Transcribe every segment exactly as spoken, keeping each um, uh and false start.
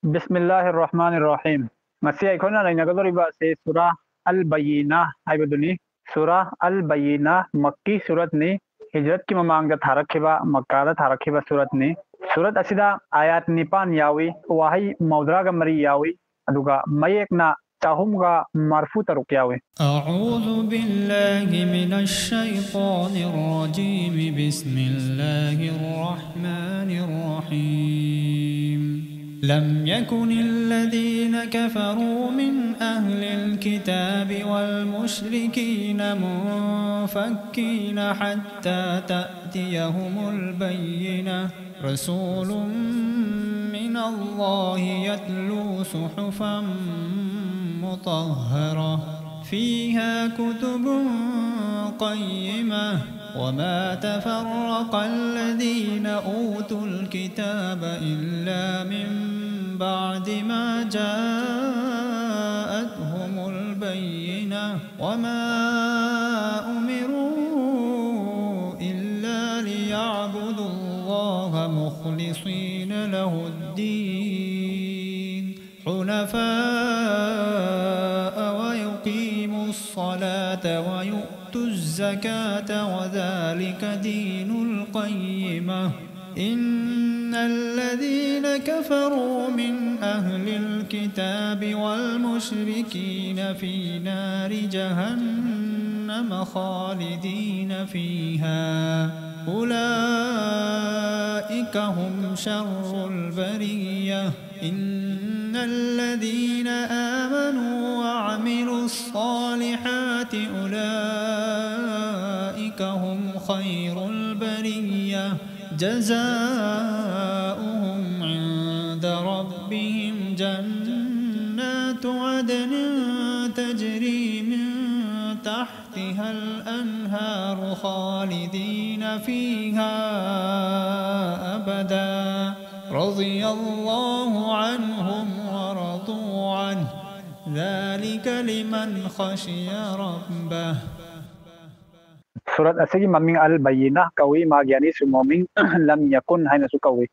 Bismillahir Rahmanir Rahim. ꯉꯁꯤ ꯑꯩꯈꯣꯏꯅ ꯅꯩꯅꯒꯗꯧꯔꯤꯕ ꯑꯁꯤ ꯁꯨꯔꯥ ꯑꯜ ꯕꯌꯤꯅꯥ ꯍꯥꯏꯕꯗꯨꯅꯤ꯫ ꯁꯨꯔꯥ ꯑꯜ ꯕꯌꯤꯅꯥ ꯃꯛꯀꯤ ꯁꯨꯔꯠꯅꯤ꯫ ꯍꯤꯖꯔꯠꯀꯤ ꯃꯃꯥꯡꯗ ꯊꯥꯔꯛꯈꯤꯕ, ꯃꯛꯀꯥꯗ ꯊꯥꯔꯛꯈꯤꯕ ꯁꯨꯔꯠꯅꯤ꯫ ꯁꯨꯔꯠ ꯑꯁꯤꯗ ꯑꯥꯌꯥꯠ ꯅꯤꯄꯥꯟ ꯌꯥꯎꯏ, ꯋꯥꯍꯩ ꯃꯧꯗ꯭ꯔꯥꯒ ꯃꯔꯤ ꯌꯥꯎꯏ, ꯑꯗꯨꯒ ꯃꯌꯦꯛꯅ ꯆꯍꯨꯝꯒ ꯃꯔꯐꯨ ꯇꯔꯨꯛ ꯌꯥꯎꯏ꯫ أعوذ بالله من الشيطان الرجيم. بسم الله الرحمن الرحيم. لم يكن الذين كفروا من أهل الكتاب والمشركين منفكين حتى تأتيهم البينة. رسول من الله يتلو صحفا مطهرة فيها كتب قيمة وما تفرق الذين أوتوا الكتاب إلا من بعد ما جاءتهم البينة وما أمروا إلا ليعبدوا الله مخلصين له الدين حنفاء ويقيموا الصلاة ويؤتوا الزكاة وذلك دين القيمة. إن الذين كفروا من أهل الكتاب والمشركين في نار جهنم خالدين فيها أولئك هم شر البرية. إن الذين آمنوا وعملوا الصالحات أولئك هم خير البرية. جزاؤهم عند ربهم جنات عدن تجري من تحتها الأنهار خالدين فيها أبدا. رضي الله عنهم ورضوا عنه. ذلك لمن خشي ربه. ꯁꯨꯔꯠ ꯑꯁꯤꯒꯤ ꯃꯃꯤꯡ ꯑꯜ ꯕꯌꯤꯅꯥ ꯀꯧꯏ꯫ ꯃꯥꯒꯤ ꯑꯅꯤꯁꯨꯕ ꯃꯃꯤꯡ ꯂꯝ ꯌꯀꯨꯟ ꯍꯥꯏꯅꯁꯨ ꯀꯧꯏ꯫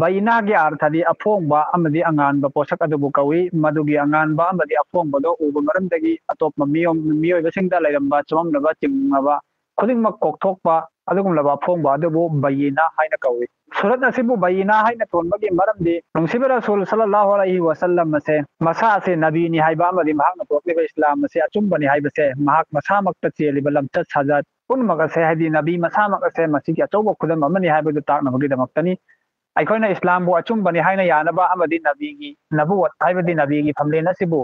ꯕꯌꯤꯅꯥꯒꯤ ꯑꯥꯔꯊꯗꯤ ꯑꯐꯣꯡꯕ ꯑꯃꯗꯤ ꯑꯉꯥꯟꯕ ꯄꯣꯠꯁꯛ ꯑꯗꯨꯕꯨ ꯀꯧꯏ꯫ ꯃꯗꯨꯒꯤ ꯑꯉꯥꯟꯕ ꯑꯃꯗꯤ ꯑꯐꯣꯡꯕꯗꯣ ꯎꯕ ꯃꯔꯝꯗꯒꯤ ꯑꯇꯣꯞꯄ ꯃꯤꯑꯣꯏ-, ꯃꯤꯑꯣꯏꯕꯁꯤꯡꯗ ꯂꯩꯔꯝꯕ ꯆꯃꯝꯅꯕ ꯆꯤꯡꯅꯕ ꯈꯨꯗꯤꯡꯃꯛ ꯀꯣꯛꯊꯣꯛꯄ ꯑꯗꯨꯒꯨꯝꯂꯕ ꯑꯐꯣꯡꯕ ꯑꯗꯨꯕꯨ ꯕꯌꯤꯅꯥ ꯍꯥꯏꯅ ꯀꯧꯏ꯫ ꯁꯨꯔꯠ ꯑꯁꯤꯕꯨ ꯕꯌꯤꯅꯥ ꯍꯥꯏꯅ ꯊꯣꯟꯕꯒꯤ ꯃꯔꯝꯗꯤ ꯅꯨꯡꯁꯤꯕ ꯔꯁꯨꯜ ꯁꯜꯂꯜꯂꯥꯍꯨ ꯑꯂꯩꯍꯤ ꯋꯥꯁꯜꯂꯝ ꯑꯁꯦ ꯃꯁꯥ ꯑꯁꯦ ꯅꯕꯤꯅꯤ ꯍꯥꯏꯕ ꯑꯃꯗꯤ ꯃꯍꯥꯛꯅ ꯄꯨꯔꯛꯂꯤꯕ ꯏꯁꯂꯥꯝ ꯑꯁꯦ ꯑꯆꯨꯝꯕꯅꯤ ꯍꯥꯏꯕꯁꯦ ꯃꯍꯥꯛ ꯃꯁꯥꯃꯛꯇ ꯆꯦꯜꯂꯤꯕ ꯂꯝꯆꯠ ꯁꯥꯖꯠ ꯄꯨꯝꯅꯃꯛ ꯑꯁꯦ, ꯍꯥꯏꯗꯤ ꯅꯕꯤ ꯃꯁꯥꯃꯛ ꯑꯁꯦ ꯃꯁꯤꯒꯤ ꯑꯆꯧꯕ ꯈꯨꯗꯝ ꯑꯃꯅꯤ ꯍꯥꯏꯕꯗꯨ ꯇꯥꯛꯅꯕꯒꯤꯗꯃꯛꯇꯅꯤ꯫ ꯑꯩꯈꯣꯏꯅ ꯏꯁꯂꯥꯝꯕꯨ ꯑꯆꯨꯝꯕꯅꯤ ꯍꯥꯏꯅ ꯌꯥꯅꯕ ꯑꯃꯗꯤ ꯅꯕꯤꯒꯤ ꯅꯕꯨꯋꯠ ꯍꯥꯏꯕꯗꯤ ꯅꯕꯤꯒꯤ ꯐꯝꯂꯦꯟ ꯑꯁꯤꯕꯨ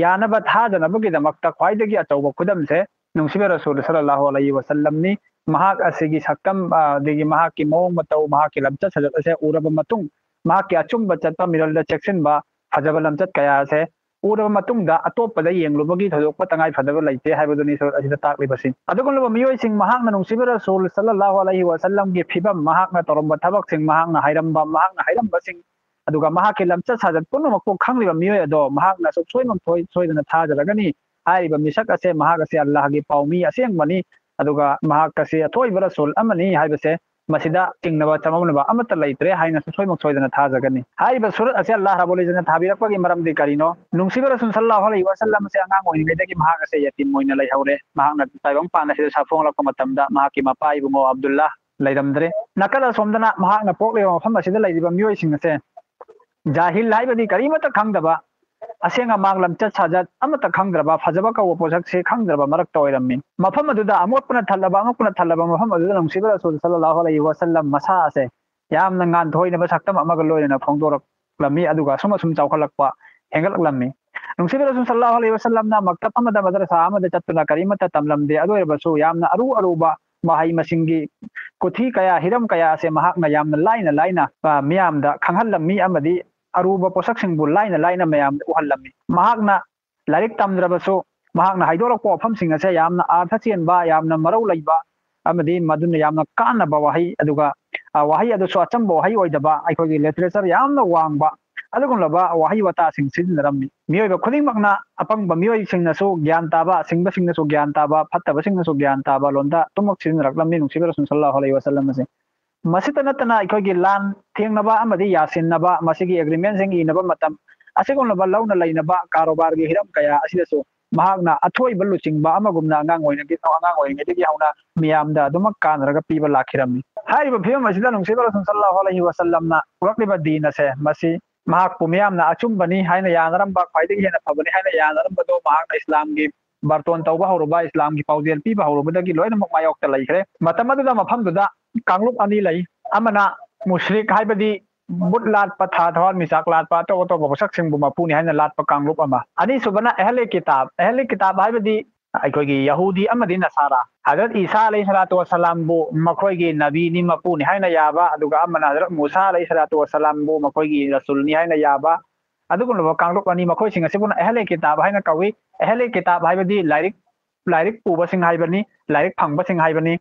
ꯌꯥꯅꯕ ꯊꯥꯖꯅꯕꯒꯤꯗꯃꯛꯇ ꯈ꯭ꯋꯥꯏꯗꯒꯤ ꯑꯆꯧꯕ ꯈꯨꯗꯝꯁꯦ ꯅꯨꯡꯁꯤꯕ ꯔꯁꯨꯜ ꯁꯜꯂꯜꯂꯥꯍꯨ ꯑꯂꯩꯍꯤ ꯋꯥꯁꯜꯂꯝꯅꯤ꯫ ꯃꯍꯥꯛ ꯑꯁꯤꯒꯤ ꯁꯛꯇꯝ, ꯑ, ꯑꯗꯒꯤ ꯃꯍꯥꯛꯀꯤ ꯃꯑꯣꯡ ꯃꯇꯧ, ꯃꯍꯥꯛꯀꯤ ꯂꯝꯆꯠ ꯁꯥꯖꯠ ꯑꯁꯦ ꯎꯔꯕ ꯃꯇꯨꯡ, ꯃꯍꯥꯛꯀꯤ ꯑꯆꯨꯝꯕ ꯆꯠꯄ, ꯃꯤꯔꯜꯗ ꯆꯦꯛꯁꯤꯟꯕ, ꯐꯖꯕ ꯂꯝꯆꯠ ꯀꯌꯥ ꯑꯁꯦ ꯎꯔꯕ ꯃꯇꯨꯡꯗ ꯑꯇꯣꯞꯄꯗ ꯌꯦꯡꯂꯨꯕꯒꯤ ꯊꯣꯏꯗꯣꯛꯄ ꯇꯉꯥꯏ ꯐꯗꯕ ꯂꯩꯇꯦ ꯍꯥꯏꯕꯗꯨꯅꯤ ꯁꯨꯔꯠ ꯑꯁꯤꯗ ꯇꯥꯛꯂꯤꯕꯁꯤ꯫ ꯑꯗꯨꯒꯨꯝꯂꯕ ꯃꯤꯑꯣꯏꯁꯤꯡ, ꯃꯍꯥꯛꯅ ꯅꯨꯡꯁꯤꯕ ꯔꯁꯨꯜ ꯁꯜꯂꯜꯂꯥꯍꯨ ꯑꯂꯩꯍꯤ ꯋꯥꯁꯜꯂꯝꯒꯤ ꯐꯤꯕꯝ, ꯃꯍꯥꯛꯅ ꯇꯧꯔꯝꯕ ꯊꯕꯛꯁꯤꯡ, ꯃꯍꯥꯛꯅ ꯍꯥꯏꯔꯝꯕ, ꯃꯍꯥꯛꯅ ꯍꯥꯏꯔꯝꯕꯁꯤꯡ, ꯑꯗꯨꯒ ꯃꯍꯥꯛꯀꯤ ꯂꯝꯆꯠ ꯁꯥꯖꯠ ꯄꯨꯝꯅꯃꯛꯄꯨ ꯈꯪꯂꯤꯕ ꯃꯤꯑꯣꯏ ꯑꯗꯣ ꯃꯍꯥꯛꯅ ꯁꯨꯡꯁꯣꯏ ꯁꯣꯏꯗꯅ ꯊꯥꯖꯔꯒꯅꯤ꯫ ꯍꯥꯏꯔꯤꯕ ꯃꯤꯁꯛ ꯑꯁꯦ, ꯃꯍꯥꯛ ꯑꯁꯦ ꯑꯜꯂꯥꯍꯒꯤ ꯄꯥꯎꯃꯤ ꯑꯁꯦꯡꯕꯅꯤ, ꯑꯗꯨꯒ ꯃꯍꯥꯛ ꯑꯁꯤ ꯑꯊꯣꯏꯕ ꯔꯁꯨꯜ ꯑꯃꯅꯤ ꯍꯥꯏꯕꯁꯦ ꯃꯁꯤꯗ ꯆꯤꯡꯅꯕ ꯆꯃꯝꯅꯕ ꯑꯃꯠꯇ ꯂꯩꯇ꯭ꯔꯦ ꯍꯥꯏꯅ ꯁꯨꯡꯁꯣꯏꯃꯛ ꯁꯣꯏꯗꯅ ꯊꯥꯖꯒꯅꯤ꯫ ꯍꯥꯏꯔꯤꯕ ꯁꯨꯔꯠ ꯑꯁꯦ ꯑꯜꯂꯥꯍ ꯔꯕꯨꯜ ꯏꯖꯠꯅ ꯊꯥꯕꯤꯔꯛꯄꯒꯤ ꯃꯔꯝꯗꯤ ꯀꯔꯤꯅꯣ? ꯅꯨꯡꯁꯤꯕ ꯔꯁꯨꯜ ꯁꯜꯂꯜꯂꯥꯍꯨ ꯑꯂꯩꯍꯤ ꯋꯥꯁꯜꯂꯝ ꯑꯁꯦ ꯑꯉꯥꯡ ꯑꯣꯏꯔꯤꯉꯩꯗꯒꯤ ꯃꯍꯥꯛ ꯑꯁꯦ ꯌꯇꯤꯝ ꯑꯣꯏꯅ ꯂꯩꯍꯧꯔꯦ꯫ ꯃꯍꯥꯛꯅ ꯇꯥꯏꯕꯪ ꯄꯥꯟ ꯑꯁꯤꯗ ꯁꯥꯐꯣꯡꯂꯛꯄ ꯃꯇꯝꯗ ꯃꯍꯥꯛꯀꯤ ꯃꯄꯥ ꯏꯕꯨꯡꯉꯣ ꯑꯕꯗꯨꯜꯂꯥꯍ ꯂꯩꯔꯝꯗ꯭ꯔꯦ꯫ ꯅꯥꯀꯜ ꯑꯁꯣꯝꯗꯅ ꯃꯍꯥꯛꯅ ꯄꯣꯛꯂꯤꯕ ꯃꯐꯝ ꯑꯁꯤꯗ ꯂꯩꯔꯤꯕ ꯃꯤꯑꯣꯏꯁꯤꯡ ꯑꯁꯦ ꯖꯥꯍꯤꯜ ꯍꯥꯏꯕꯗꯤ ꯀꯔꯤꯃꯠꯇ ꯈꯪꯗꯕ, ꯑꯁꯦꯡ ꯑꯃꯥꯡ ꯂꯝꯆꯠ ꯁꯥꯖꯠ ꯑꯃꯠꯇ ꯈꯪꯗ꯭ꯔꯕ, ꯐꯖꯕ ꯀꯧꯕ ꯄꯣꯠꯁꯛꯁꯦ ꯈꯪꯗ꯭ꯔꯕ ꯃꯔꯛꯇ ꯑꯣꯏꯔꯝꯃꯤ꯫ ꯃꯐꯝ ꯑꯗꯨꯗ ꯑꯃꯣꯠꯄꯅ ꯊꯜꯂꯕ, ꯑꯃꯣꯠꯄꯅ ꯊꯜꯂꯕ ꯃꯐꯝ ꯑꯗꯨꯗ ꯅꯨꯡꯁꯤꯕ ꯔꯁꯨꯜ ꯁꯜꯂꯜꯂꯥꯍꯨ ꯑꯂꯩꯍꯤ ꯋꯥꯁꯜꯂꯝ ꯃꯁꯥ ꯑꯁꯦ ꯌꯥꯝꯅ ꯉꯥꯟꯊꯣꯏꯅꯕ ꯁꯛꯇꯝ ꯑꯃꯒ ꯂꯣꯏꯅꯅ ꯐꯣꯡꯗꯣꯔꯛꯂꯝꯃꯤ, ꯑꯗꯨꯒ ꯑꯁꯨꯝ ꯑꯁꯨꯝ ꯆꯥꯎꯈꯠꯂꯛꯄ ꯍꯦꯟꯒꯠꯂꯛꯂꯝꯃꯤ꯫ ꯅꯨꯡꯁꯤꯕ ꯔꯁꯨꯜ ꯁꯜꯂꯜꯂꯥꯍꯨ ꯑꯂꯩꯍꯤ ꯋꯥꯁꯜꯂꯝꯅ ꯃꯛꯇꯕ ꯑꯃꯗ, ꯃꯗꯔꯁꯥ ꯑꯃꯗ ꯆꯠꯇꯨꯅ ꯀꯔꯤꯃꯠꯇ ꯇꯝꯂꯝꯗꯦ꯫ ꯑꯗꯨ ꯑꯣꯏꯔꯕꯁꯨ ꯌꯥꯝꯅ ꯑꯔꯨ ꯑꯔꯨꯕ ꯃꯍꯩ ꯃꯁꯤꯡꯒꯤ ꯀꯨꯊꯤ ꯀꯌꯥ, ꯍꯤꯔꯝ ꯀꯌꯥ ꯑꯁꯦ ꯃꯍꯥꯛꯅ ꯌꯥꯝꯅ ꯂꯥꯏꯅ ꯂꯥꯏꯅ, ꯑ, ꯃꯤꯌꯥꯝꯗ ꯈꯪꯍꯜꯂꯝꯃꯤ ꯑꯃꯗꯤ ꯑꯔꯨꯕ ꯄꯣꯠꯁꯛꯁꯤꯡꯕꯨ ꯂꯥꯏꯅ ꯂꯥꯏꯅ ꯃꯌꯥꯝꯗ ꯎꯍꯜꯂꯝꯃꯤ꯫ ꯃꯍꯥꯛꯅ ꯂꯥꯏꯔꯤꯛ ꯇꯝꯗ꯭ꯔꯕꯁꯨ ꯃꯍꯥꯛꯅ ꯍꯥꯏꯗꯣꯔꯛꯄ ꯋꯥꯐꯝꯁꯤꯡ ꯑꯁꯦ ꯌꯥꯝꯅ ꯑꯥꯔꯊ ꯆꯦꯟꯕ, ꯌꯥꯝꯅ ꯃꯔꯧ ꯂꯩꯕ ꯑꯃꯗꯤ ꯃꯗꯨꯅ ꯌꯥꯝꯅ ꯀꯥꯟꯅꯕ ꯋꯥꯍꯩ, ꯑꯗꯨꯒ, ꯑ, ꯋꯥꯍꯩ ꯑꯗꯨꯁꯨ ꯑꯆꯝꯕ ꯋꯥꯍꯩ ꯑꯣꯏꯗꯕ, ꯑꯩꯈꯣꯏꯒꯤ ꯂꯤꯇꯔꯦꯆꯔ ꯌꯥꯝꯅ ꯋꯥꯡꯕ ꯑꯗꯨꯒꯨꯝꯂꯕ ꯋꯥꯍꯩ ꯋꯥꯇꯥꯁꯤꯡ ꯁꯤꯖꯤꯟꯅꯔꯝꯃꯤ꯫ ꯃꯤꯑꯣꯏꯕ ꯈꯨꯗꯤꯡꯃꯛꯅ, ꯑꯄꯪꯕ ꯃꯤꯑꯣꯏꯁꯤꯡꯅꯁꯨ ꯒ꯭ꯌꯥꯟ ꯇꯥꯕ, ꯁꯤꯡꯕꯁꯤꯡꯅꯁꯨ ꯒ꯭ꯌꯥꯟ ꯇꯥꯕ, ꯐꯠꯇꯕꯁꯤꯡꯅꯁꯨ ꯒ꯭ꯌꯥꯟ ꯇꯥꯕ ꯂꯣꯟꯗ ꯑꯗꯨꯃꯛ ꯁꯤꯖꯤꯟꯅꯔꯛꯂꯝꯃꯤ ꯅꯨꯡꯁꯤꯕ ꯔꯁꯨꯜ ꯁꯜꯂꯜꯂꯥꯍꯨ ꯑꯂꯩꯍꯤ ꯋꯥꯁꯜꯂꯝ ꯑꯁꯤ꯫ ꯃꯁꯤꯇ ꯅꯠꯇꯅ ꯑꯩꯈꯣꯏꯒꯤ ꯂꯥꯟ ꯊꯦꯡꯅꯕ ꯑꯃꯗꯤ ꯌꯥꯁꯤꯟꯅꯕ, ꯃꯁꯤꯒꯤ ꯑꯦꯒ꯭ꯔꯤꯃꯦꯟꯁꯤꯡ ꯏꯅꯕ ꯃꯇꯝ, ꯑꯁꯤꯒꯨꯝꯂꯕ ꯂꯧꯅ ꯂꯩꯅꯕ ꯀꯥꯔꯣꯕꯥꯔꯒꯤ ꯍꯤꯔꯝ ꯀꯌꯥ ꯑꯁꯤꯗꯁꯨ ꯃꯍꯥꯛꯅ ꯑꯊꯣꯏꯕ ꯂꯨꯆꯤꯡꯕ ꯑꯃꯒꯨꯝꯅ ꯑꯉꯥꯡ ꯑꯣꯏꯔꯤꯉꯩꯗꯒꯤ, ꯑꯉꯥꯡ ꯑꯣꯏꯔꯤꯉꯩꯗꯒꯤ ꯍꯧꯅ ꯃꯤꯌꯥꯝꯗ ꯑꯗꯨꯃꯛ ꯀꯥꯟꯅꯔꯒ ꯄꯤꯕ ꯂꯥꯛꯈꯤꯔꯝꯃꯤ꯫ ꯍꯥꯏꯔꯤꯕ ꯐꯤꯕꯝ ꯑꯁꯤꯗ ꯅꯨꯡꯁꯤꯕ ꯔꯁꯨꯜ ꯁꯜꯂꯜꯂꯥꯍꯨ ꯑꯂꯩꯍꯤ ꯋꯥꯁꯜꯂꯝꯅ ꯄꯨꯔꯛꯂꯤꯕ ꯗꯤꯟ ꯑꯁꯦ, ꯃꯁꯤ ꯃꯍꯥꯛꯄꯨ ꯃꯤꯌꯥꯝꯅ ꯑꯆꯨꯝꯕꯅꯤ ꯍꯥꯏꯅ ꯌꯥꯅꯔꯝꯕ, ꯈ꯭ꯋꯥꯏꯗꯒꯤ ꯍꯦꯟꯅ ꯐꯕꯅꯤ ꯍꯥꯏꯅ ꯌꯥꯅꯔꯝꯕꯗꯣ ꯃꯍꯥꯛꯅ ꯏꯁꯂꯥꯝꯒꯤ ꯕꯥꯔꯇꯣꯟ ꯇꯧꯕ ꯍꯧꯔꯨꯕ, ꯏꯁꯂꯥꯝꯒꯤ ꯄꯥꯎꯖꯦꯜ ꯄꯤꯕ ꯍꯧꯔꯨꯕꯗꯒꯤ ꯂꯣꯏꯅꯃꯛ ꯃꯥꯌꯣꯛꯇ ꯂꯩꯈ꯭ꯔꯦ꯫ ꯃꯇꯝ ꯑꯗꯨꯗ ꯃꯐꯝꯗꯨꯗ ꯀꯥꯡꯂꯨꯞ ꯑꯅꯤ ꯂꯩ꯫ ꯑꯃꯅ ꯃꯨꯁ꯭ꯔꯤꯛ, ꯍꯥꯏꯕꯗꯤ ꯕꯨꯠ ꯂꯥꯠꯄ, ꯊꯥ ꯊꯋꯥꯟꯃꯤꯆꯥꯛ ꯂꯥꯠꯄ, ꯑꯇꯣꯞ ꯑꯇꯣꯞꯄ ꯄꯣꯠꯁꯛꯁꯤꯡꯕꯨ ꯃꯄꯨꯅꯤ ꯍꯥꯏꯅ ꯂꯥꯠꯄ ꯀꯥꯡꯂꯨꯞ ꯑꯃ꯫ ꯑꯅꯤꯁꯨꯕꯅ ꯑꯍꯂꯦ ꯀꯤꯇꯥꯕ꯫ ꯑꯍꯂꯦ ꯀꯤꯇꯥꯕ ꯍꯥꯏꯕꯗꯤ ꯑꯩꯈꯣꯏꯒꯤ ꯌꯍꯨꯗꯤ ꯑꯃꯗꯤ ꯅꯁꯥꯔꯥ꯫ ꯍꯖꯔꯠ ꯏꯁꯥ ꯑꯂꯩꯍꯤ ꯁꯂꯥꯇꯨ ꯋꯁꯂꯥꯝꯕꯨ ꯃꯈꯣꯏꯒꯤ ꯅꯕꯤꯅꯤ, ꯃꯄꯨꯅꯤ ꯍꯥꯏꯅ ꯌꯥꯕ, ꯑꯗꯨꯒ ꯑꯃꯅ ꯍꯖꯔꯠ ꯃꯨꯁꯥ ꯑꯂꯩꯍꯤ ꯁꯂꯥꯇꯨ ꯋꯁꯂꯥꯝꯕꯨ ꯃꯈꯣꯏꯒꯤ ꯔꯁꯨꯜꯅꯤ ꯍꯥꯏꯅ ꯌꯥꯕ, ꯑꯗꯨꯒꯨꯝꯂꯕ ꯀꯥꯡꯂꯨꯞ ꯑꯅꯤ, ꯃꯈꯣꯏꯁꯤꯡ ꯑꯁꯤꯕꯨꯅ ꯑꯍꯂꯦ ꯀꯤꯇꯥꯕ ꯍꯥꯏꯅ ꯀꯧꯏ꯫ ꯑꯍꯂꯦ ꯀꯤꯇꯥꯕ ꯍꯥꯏꯕꯗꯤ ꯂꯥꯏꯔꯤꯛ, ꯂꯥꯏꯔꯤꯛ ꯄꯨꯕꯁꯤꯡ ꯍꯥꯏꯕꯅꯤ, ꯂꯥꯏꯔꯤꯛ ꯐꯪꯕꯁꯤꯡ ꯍꯥꯏꯕꯅꯤ꯫